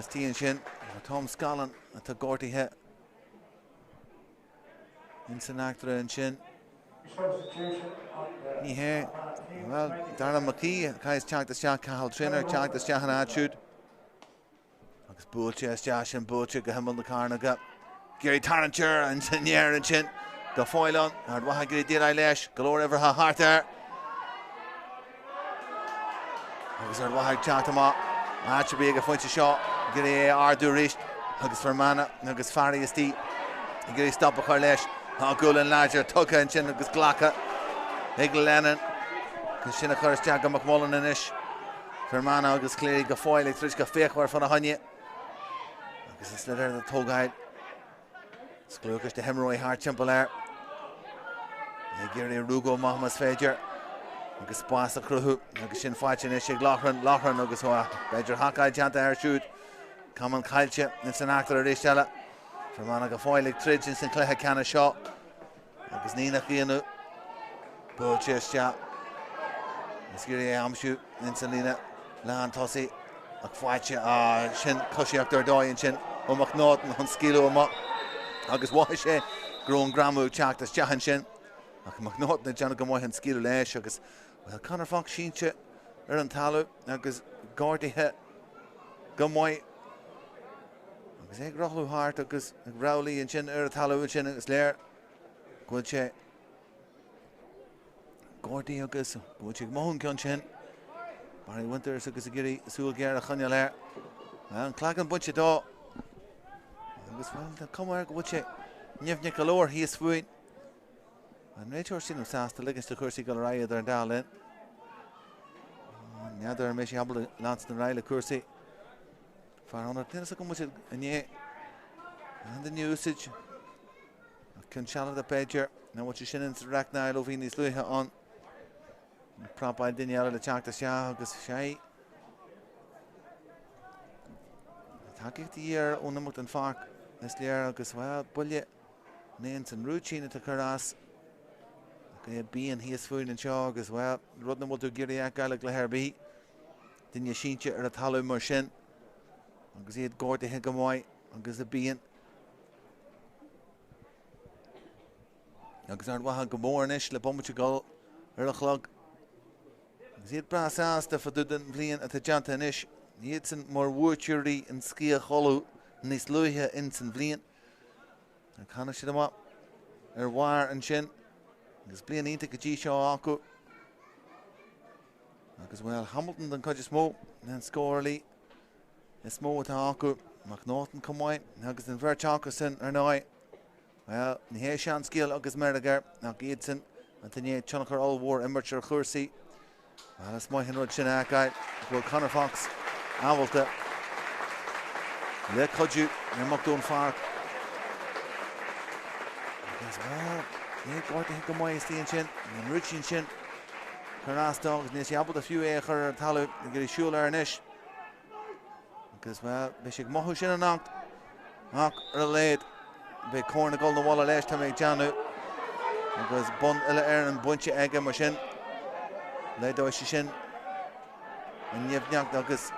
Istigh ansin Tom Scanlon atá gortaithe ins an eachtra ansin. Ní hé, bhuel, Darragh McKee a chaithfeas teacht isteach, Cathal Traynor ag teacht isteach ina áit siúd. Agus buailte isteach sin, buailte go himeall na cearnóige. Ag iarraidh tarraingt air ansin air ansin. Go fóill ann. Ard Mhacha ag iarraidh déileáil leis. Go leor uimhreacha thart air. Agus Ard Mhacha ag teacht amach. Áit ar bith ag an phointe seo. Ag iarraidh é a ardú arís. Agus Fear Manach agus Farry istigh. Ag iarraidh stop a chur leis. Tá gualainn láidir tugtha ansin agus glactha ag Lennon. Agus sin a chur isteach go McMullen anois. Fear Manach agus Cleary go fóill ag troid go fíochmhar fána choinne agus an sliotar á tógáil. Scliúchas de himreoirí thart timpeall air. Ag iarraidh rugadh amach más féidir agus spás a chruthú agus sin faighte anois ag Loughran, Loughran agus b'fhéidir hacáil déanta air siúd. Camán caillte ins an eachtra arís eile. Fear Manach go fóill ag troid ins an chluiche ceannais seo. Agus ní nach ionadh, buailte isteach is ag iarraidh é a aimsiú ins an líne lán tosaigh ach faighte sin coisíocht ar dóigh ansin ó McNaughton chun scaoileadh amach agus mhothaigh sé go raibh an greamú ag teacht isteach ansin ach McNaughton ag déanamh go maith an scaoileadh leis agus bhuel Conor Fox sínte ar an talamh agus gortaithe go maith agus é ag rothlú thart agus ag rámhaí ansin ar an talamh ansin agus léir go bhfuil sé gortaithe agus go bhfuil sé ag mothú an ceann sin. Barry Winters agus ag iarraidh súil ghéar a choinneáil air. An cloigeann bainte dó. Agus bhuel, tá cuma air go bhfuil sé nimhneach go leor thíos fúinn. An réiteoir sin sásta ligint do chúrsaí dul ar aghaidh idir an dá linn. N'fheadar an mbeidh sé ábalta leanstan ar aghaidh le cúrsaí. Fear ionaid, níl a fhios agam an bhfuil siad i ndiaidh an duine a úsáid. Ach ceann sealadach b'fhéidir, nach bhfuil sé sin ins an raic ná ó bhí níos luaithe ann. Ag prapáil duine eile le teacht isteach agus sé. Tacaíocht de dhíth air ón imeacht den pháirc is léir agus bhuel, buille né ins an rúitín atá cur as. Ach é bíonn thíos fúinn anseo agus bhuel, rud nach bhfuil tú ag iarraidh a fheiceáil i gcluiche ar bith. Duine sínte ar an talamh mar sin agus iad gortaithe go maith agus a bíonn. Agus Ard Mhacha go mór anois le bomaite ag dul ar an chlog. Agus iad breá sásta fá dtaobh den bhliain atá déanta anois. Iadsan mar bhuaiteoirí an Sciath Uladh níos luaithe ins an bhliain. Ach tháinig siad amach ar bharr ansin agus bliain iontach go dtí seo acu. Agus, bhuel, Hamilton den chuid is mó, an scórálaí is mó atá acu, McNaughton chomh maith, agus an bheirt acusan, ar ndóigh, bhuel, ní hé seanscéal agus meirg air, ach iadsan atá i ndiaidh tionchar ollmhór a imirt ar chúrsaí. Bhuel, is maith an rud sin a fheiceáil go bhfuil Conor Fox ábalta le cuidiú imeacht ón pháirc. Agus, bhuel, é gortaithe go maith istigh ansin, an rúitín sin. Cur as dó agus níl sé ábalta fiú é a chur ar an talamh ag iarraidh siúl air anois. Agus, bhuel, beidh sé ag mothú sin anocht ach ar a laghad beidh Corn ag dul 'na bhaile leis, tá mé ag déanamh. Agus bonn uile-Éireann bainte aige mar sin. Laghdóidh sé sin an nimhneacht agus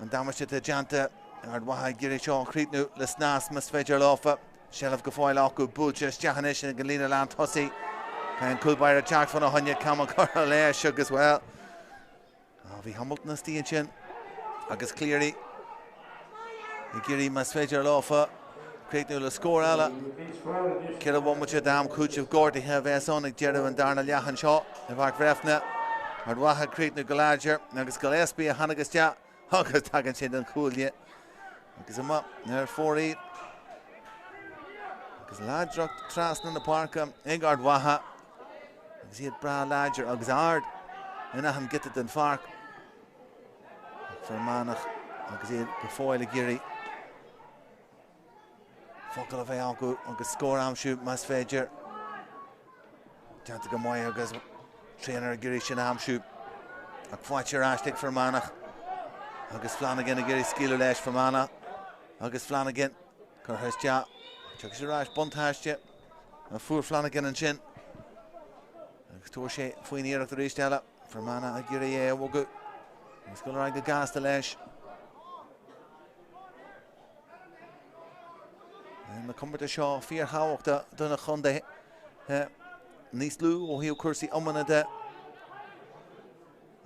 an damáiste atá déanta. Ard Mhacha ag iarraidh seo a chríochnú le snas más féidir leofa. Seilbh go fóill acu, buailte isteach anois ag an líne lán tosaigh. Tá an cúl báire ag teacht fána choinne, camán curtha leis agus, bhuel, bhí Hamilton istigh ansin agus Cleary ag iarraidh más féidir leofa críochnú le scór eile. 4 bhomaite d'am cúitimh gortaithe a bheas ann ag deireadh an darna leath anseo i bPáirc Bhréifne. Ard Mhacha ag críochnú go láidir agus Gillespie a tháinig isteach Agus tagann sé don chúinne agus amach ar fóraoil. Agus láidreacht trasna na páirce ag Ard Mhacha agus iad breá láidir agus ard in achan giota den pháirc. Fear Manach agus iad go fóill ag iarraidh Focal a bheith acu agus scór a aimsiú más féidir. Déanta go maith agus Traynor ag iarraidh sin a aimsiú. Ach faighte ar ais ag Fear Manach agus Flanagan ag iarraidh scaoileadh leis Fermanagh agus Flanagan curtha isteach. Tiocfaidh sé ar ais buntáiste a fuair Flanagan ansin agus tabharfaidh sé faoin iarracht arís eile. Fermanagh ag iarraidh é a bhogadh agus dul ar aghaidh go gasta leis. Na comórtais seo fíorthábhachtach do na chontaetha níos lú ó thaobh cúrsaí iomána de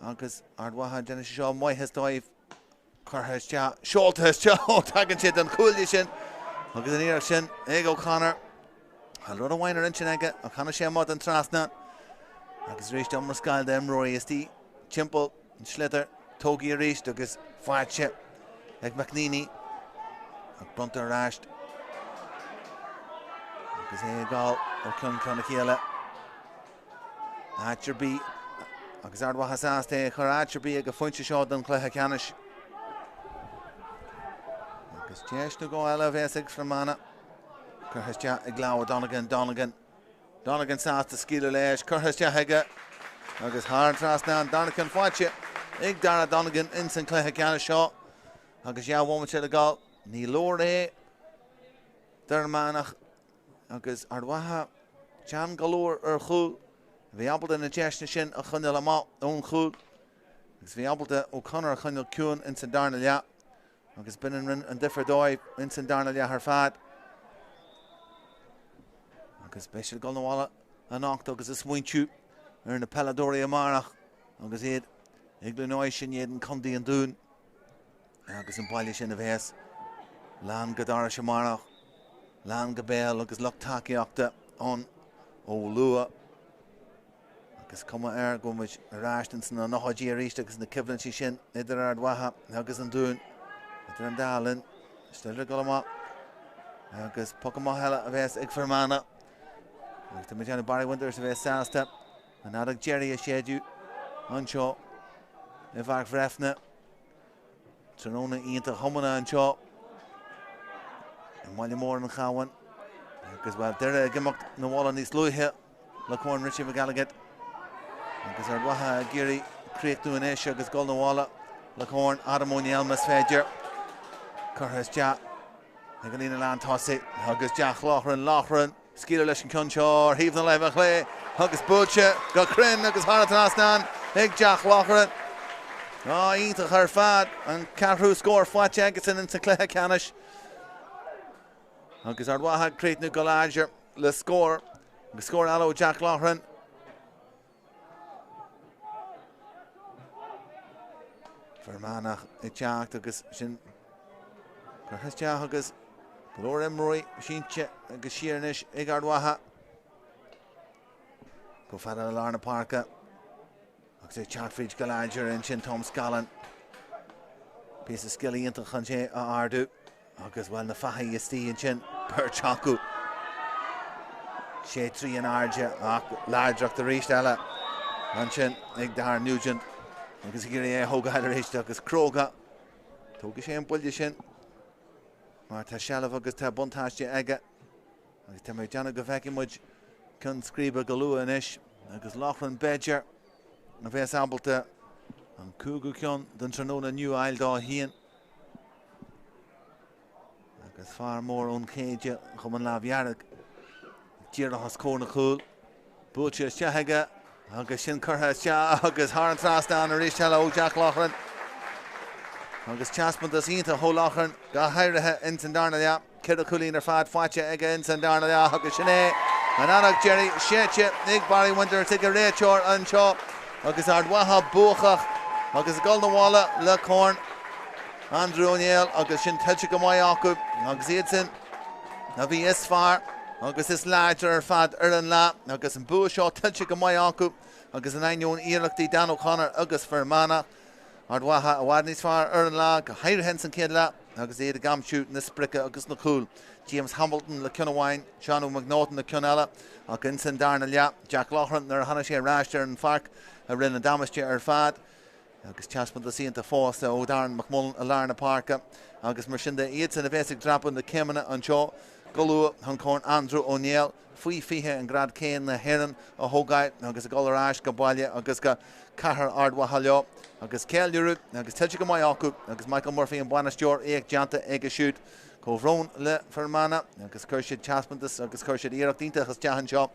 agus Ard Mhacha déanann sé seo maitheas dóibh curtha isteach, seolta isteach ó tagann sé den chúinne sin agus an iarracht sin ag O'Connor. Tá rud amháin ar intinn aige ach tháinig sé amach den trasnán agus arís iomrascáil d'imreoirí istigh timpeall an sliotar tógtha arís agus faighte ag McNeany ach bronnta ar ais agus é ag dul ó cheann ceann a chéile. Áit ar bith agus Ard Mhacha sásta é a chur áit ar bith ag an phointe seo den chluiche ceannais. Agus deis nó dhó eile a bheas ag Fermanagh. Curtha isteach ag lámha Donegan, Donegan. Donegan sásta scaoileadh leis, curtha isteach aige agus thar an trasnán. Darna ceann faighte ag Darragh Donegan ins an cluiche ceannais seo agus dhá bhomaite le gabháil. Ní leor é d'Fhear Manach agus Ard Mhacha teann go leor ar chúl. Bhí ábalta na deiseanna sin a choinneáil amach ón chúl agus bhí ábalta O'Connor a choinneáil ciúin ins an darna leath. Agus b'in an rinne an difear dóibh ins an darna leath ar fad. Agus beidh siad ag dul 'na bhaile anocht agus ag smaointiú ar na peileadóirí amárach agus iad ag Cluain Eois in éadan Contae an Dúin agus an baile sin a bheas lán go doras amárach, lán go béal agus lucht tacaíochta ann ó luath. Agus cuma air go bhfuil muid ar ais ins na nóchaidí arís agus na coimhlintí sin idir Ard Mhacha agus an Dún, idir an dá linn, sliotar ag dul amach agus poc amach eile a bheas ag Fermanagh. Agus tá mé ag déanamh Barry Winters a bheas sásta an fheadóg deiridh a séideadh anseo i bPáirc Bhréifne. Tráthnóna iontach iomána anseo i mbaile mór an Chabháin agus bhuel Doire ag imeacht 'na bhaile níos luaithe le Corn Richie McElligott agus Ard Mhacha ag iarraidh críochnú anois agus dul 'na bhaile le Corn Adam Ó Néill más féidir. Curtha isteach ag an líne lán tosaigh agus Jack Loughran, Loughran Scaoileadh leis an gceann seo ar thaobh na láimhe chlé agus buailte go cruinn agus thar an trasnán ag Jack Loughran. Á, iontach ar fad an ceathrú scór faighte aigesan insa chluiche ceannais. Agus Ard Mhacha ag críochnú go láidir le scór agus scór eile ó Jack Loughran. Fear Manach ag teacht agus sin curtha isteach agus go leor imreoirí sínte agus siar anois ag Ard Mhacha. Chomh fada le lár na páirce. Agus ag teacht fríd go láidir ansin Tom Scallon. Píosa scil iontach chun é a ardú agus bhuel na fathaigh istigh ansin beirt acu. Sé 3 in airde ach láidreacht arís eile ansin ag Darren Nugent agus ag iarraidh é a thógáil arís agus cróga. Tógfaidh sé an buille sin mar tá seilbh agus tá buntáiste aige. Agus tá mé ag déanamh go bhfeicfidh muid ceann scríbe go luath anois agus Loughran b'fhéidir a bheas ábalta an cúigiú ceann den tráthnóna inniu a fháil dó féin. Agus fear mór ón Chéide Chumann Lámh Dhearg díreach os comhair na cúl. Buailte isteach aige agus sin curtha isteach agus thar an trasnán arís eile ó Jack Loughran. Agus taispeántas iontach ó Loughran, go háirithe ins an darna leath. 4 chúilín ar fad faighte aige ins an darna leath agus sin é an fheadóg deiridh séidte ag Barry Winters ag an réiteoir anseo agus Ard Mhacha buacach agus ag dul 'na bhaile le Corn Andrew Ó Néill agus sin tuillte go maith acu agus iadsan a bhí is fearr agus is láidre ar fad ar an lá agus an bua seo tuillte go maith acu agus in ainneoin iarrachtaí Dan O'Connor agus Fear Manach, Ard Mhacha i bhfad níos fearr ar an lá, go háirithe ins an chéad leath agus iad ag aimsiú na sprice agus na cúil. James Hamilton le ceann amháin, Seán Ó McNaughton le ceann eile ach ins an darna leath, Jack Loughran nuair a tháinig sé ar ais ar an pháirc a rinne an damáiste ar fad. Agus taispeántas iontach fosta ó Darren McMullen i lár na páirce agus mar sin de, iadsan a bheas ag dreapadh na céimeanna anseo go luath chun Corn Andrew Ó Néill faoi 20 i ngrád C na hÉireann a thógáil agus ag dul ar ais go baile agus go cathair Ard Mhacha leo agus ceiliúradh agus tuillte go maith acu agus Michael Murphy an bainisteoir éacht déanta aige siúd. Comhbhrón le Fear Manach agus chuir siad taispeántas agus chuir siad iarracht iontach isteach anseo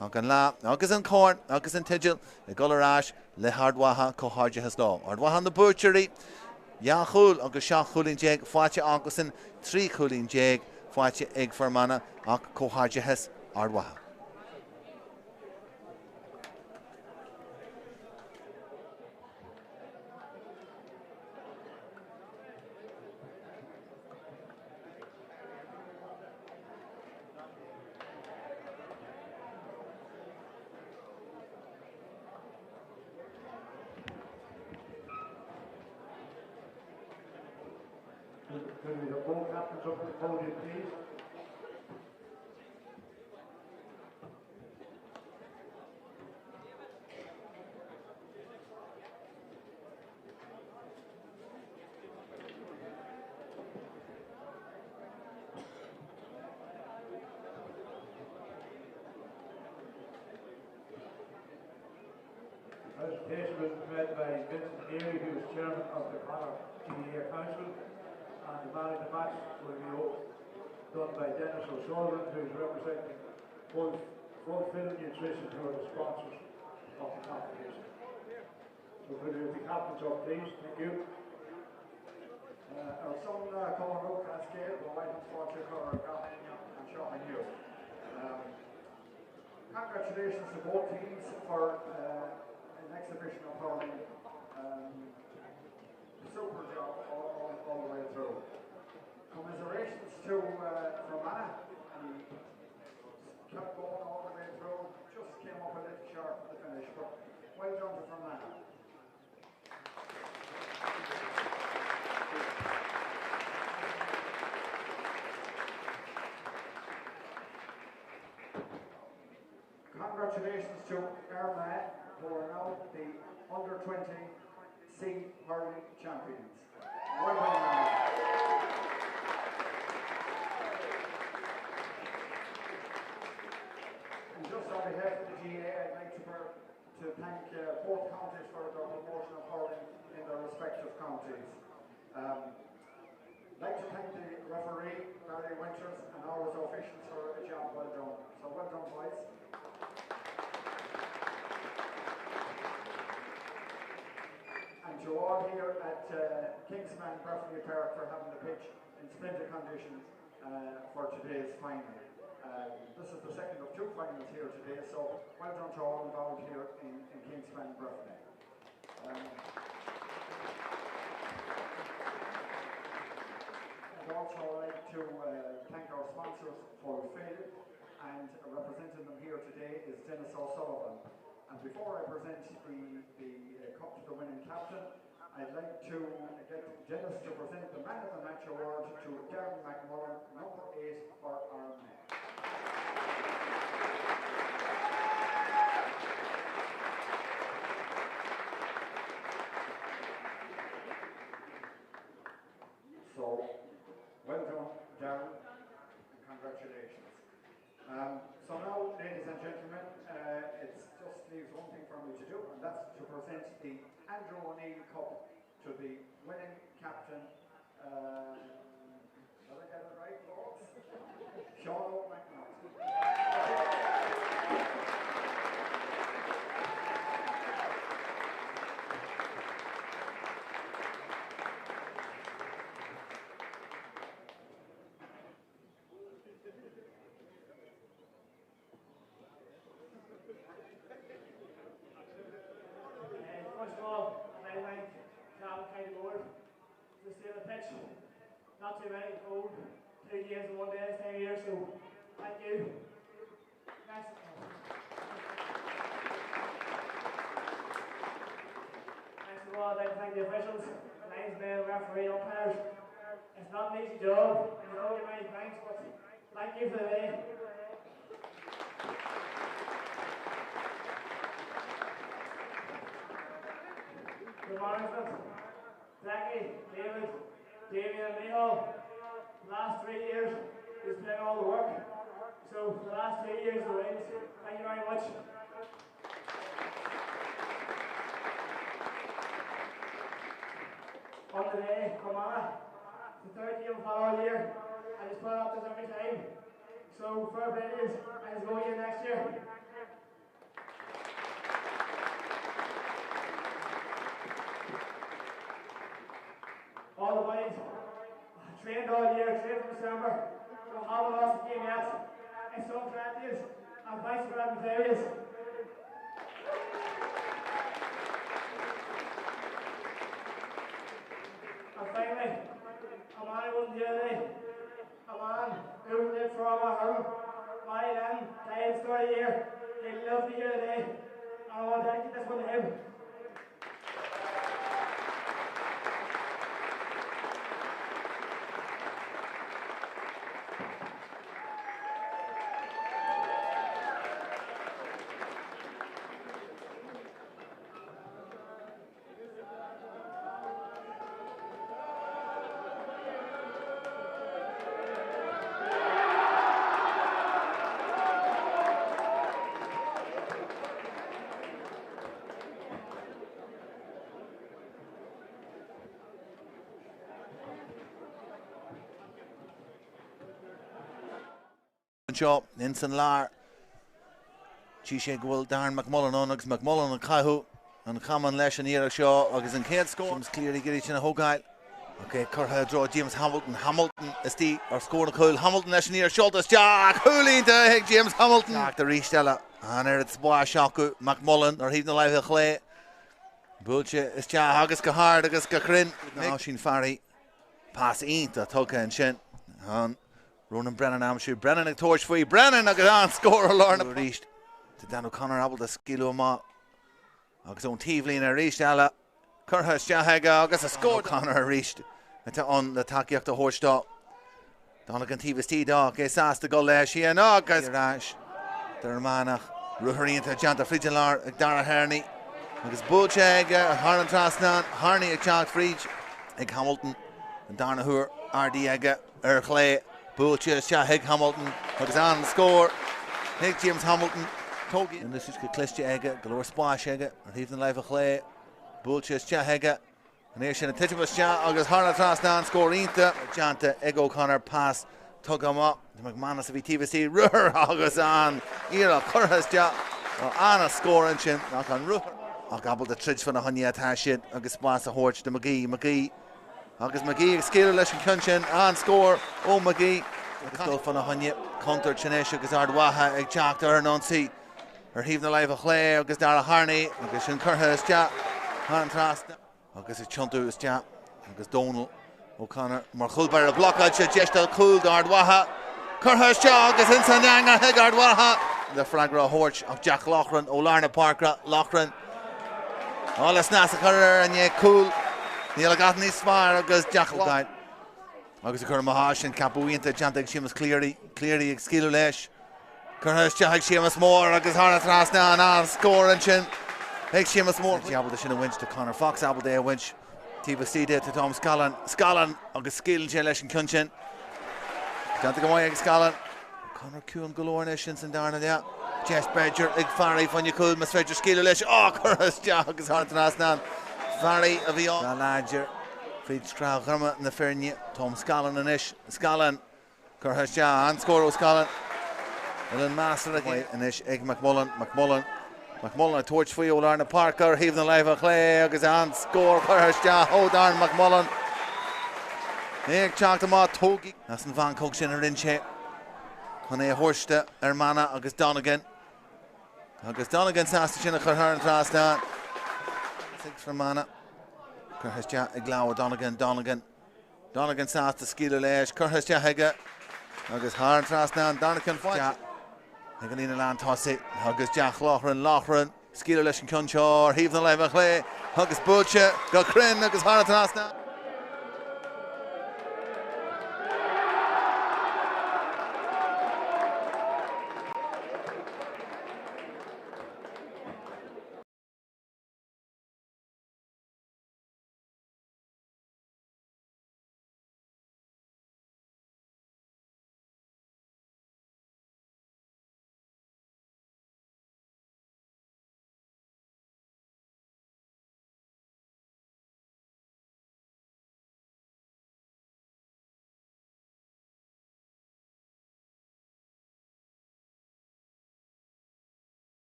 ach an lá agus an corn agus an teideal ag dul ar ais le hArd Mhacha, comhghairdeachas leo. Ard Mhacha na buaiteoirí, 2 chúl agus 17 chúilín faighte acusan, 13 chúilín faighte ag Fear Manach ach comhghairdeachas Ard Mhacha. Could we have both captains up to the podium, please? The presentation was made by Vincent Neary, who is chairman of the Connacht GAA Council, and the man of the match will be done by Dennis O'Sullivan, who is representing Full, Fulfill Nutrition, who are the sponsors of the competition. So could we have the captains up, please? Thank you. Ar son Cumann Lúthchleas Gael, ba mhaith liom fáilte a chur roimh gach éinne anseo inniu. Congratulations to both teams for an exhibition of hurling. Super job all, all, all the way through. Commiserations to Fermanagh. He kept going all the way through, just came up a little short at the finish, but well done to Fermanagh. Congratulations to Armagh, who are now the under 20 C hurling champions. Well done, Armagh. And just on behalf of the GAA, I'd like to to thank uh, both counties for their promotion of hurling in their respective counties. Um, I'd like to thank the referee, Barry Winters, and all his officials for a job well done. So well done, boys. And to all here at uh, Kingsman Breffni Park for having the pitch in splendid condition uh, for today's final. Um, this is the second of two finals here today, so well done to all involved here in, in Kingspan Breffni. Um, I'd also like to uh, thank our sponsors for Phil and representing them here today is Dennis O'Sullivan. And before I present the, the uh, cup to the winning captain, I'd like to get Dennis to present the Man of the Match award to Darren McMullen, number 8 for Armagh. So, well done, Darren, and congratulations. Um, so now, ladies and gentlemen, uh, it just leaves one thing for me to do, and that's to present the Andrew O'Neill Cup to the winning captain. Um, did I get it right, folks? Sean McNaught. First of all, I'd like to Cavan County Board to stay on the pitch. Not too many old, two games in one day this time of year, so thank you. Next. Next of all, I'd like to thank the officials, linesmen, referee, umpires. It's not an easy job, and you don't get many thanks, but thank you for the day. The management, Jackie, David, Damien and Michal, the last 3 years, he's put in all the work. So the last 3 years of the wins, thank you very much. On the day, Fermanagh, the third game we've had all year. I just put it up this every time. So fair play to you, and it's going again next year. All the boys trained all year, trained from December, so haven't lost a game yet. It's so glad to you, and thanks for having me play with you. And finally, a man who wasn't here today, a man who lived for all my home, my Len, died at the start of the year. He loved the year today, and I want to dedicate this one to him. Anseo ins an lár, tchí sé go bhfuil Darren McMullen ann agus McMullen ag caitheamh an chamáin leis an iarraidh seo agus an chéad scór. James Cleary ag iarraidh sin a thógáil. Ok, curtha i dtreo James Hamilton. Hamilton istigh ar scór na cúil. Hamilton leis an iarraidh seolta isteach. Cúl iontach ag James Hamilton. Teacht arís eile. An oiread spáis acu. McMullen ar thaobh na láimhe chlé. Buailte isteach agus go hard agus go cruinn. Oisín Farry. Pas iontach tugtha ansin. An Ronan Brennan aimsiú. Brennan ag tabhairt faoi. Brennan agus an-scór i lár na. Arís tá Dan O'Connor ábalta scaoileadh amach agus ón taobhlíne arís eile curtha isteach aige agus a scór. O'Connor arís atá ann le tacaíocht a thabhairt dó. Tháinig an taobh istigh dó ach é sásta dul leis féin agus ar ais d'Fhear Manach. Ruathar iontach déanta fríd an lár ag Darragh Harney agus buailte aige thar an trasnán. Harney ag teacht fríd ag Hamilton an darna huair ardaithe aige ar chlé. Buailte isteach chuig Hamilton agus an-scór ag James Hamilton. Tógtha anois go cliste aige, go leor spáis aige ar thaobh na láimhe chlé. Buailte isteach aige. An iarraidh sin ag titim isteach agus thar an trasnán, scór iontach déanta ag O'Connor, pas tugtha amach do McManus a bhí taobh istigh, ruathar agus an iarracht curtha isteach, an-scór ansin ach an ruathar. Ach ábalta troid fána choinne atá siad agus spás a thabhairt do McGee, McGee agus McGee ag scaoileadh leis an ceann sin, an-scór ó McGee. Agus dul fána choinne, contúirt anois agus Ard Mhacha ag teacht ar an ionsaí. Ar thaobh na láimhe chlé agus Darragh Harney agus sin curtha isteach thar an trasnán. Agus ag tiontú isteach agus Dónal O'Connor mar chúl báire blocáilte deis do chúl d'Ard Mhacha. Curtha isteach agus ins an eangach ag Ard Mhacha. le freagra a thabhairt ach Jack Loughran ó lár na páirce, Loughran á le snas a chur air i ndiaidh cúl. Níl a dhath níos fearr agus Jack Loughran agus a chur amach sin ceapadh iontach déanta ag Séamus Cleary, Cleary ag scaoileadh leis. Curtha isteach ag Séamus Moore agus thar an trasnán an-scór ansin ag Séamus Moore. Ábalta sin a bhaint de Conor Fox, ábalta é a bhaint taobh istigh de Tom Scallon. Scallon agus scaoileann sé leis an ceann sin. Déanta go maith ag Scallon. Conor ciúin go leor anois ins an darna leath. Deis b'fhéidir ag Farry fá choinne cúl más féidir scaoileadh leis. Á, curtha isteach agus thar an trasnán. Farry a bhí ann. Láidir fríd screamh dhroma na foirne. Tom Scallon anois. Scallon. Curtha isteach, an-scór ó Scallon. Uillinn measartha mhaith anois ag McMullen, McMullen, McMullen ag tabhairt faoi ó lár na páirce ar thaobh na láimhe chlé agus an-scór curtha isteach ó Darren McMullen. É ag teacht amach tógtha as an mheancóg sin a rinne sé chun é a thabhairt do Fhear Manach agus Donegan. Agus Donegan sásta sin a chur thar an trasnán. Fear Manach curtha isteach ag lámha Donegan, Donegan. Donegan sásta scaoileadh leis, curtha isteach aige agus thar an trasnán, darna ceann faighte ag an líne lántosaigh agus Jack Loughran, Loughran, scaoileadh leis an ceann seo ar thaobh na láimhe chlé agus buailte go cruinn agus thar an trasnán.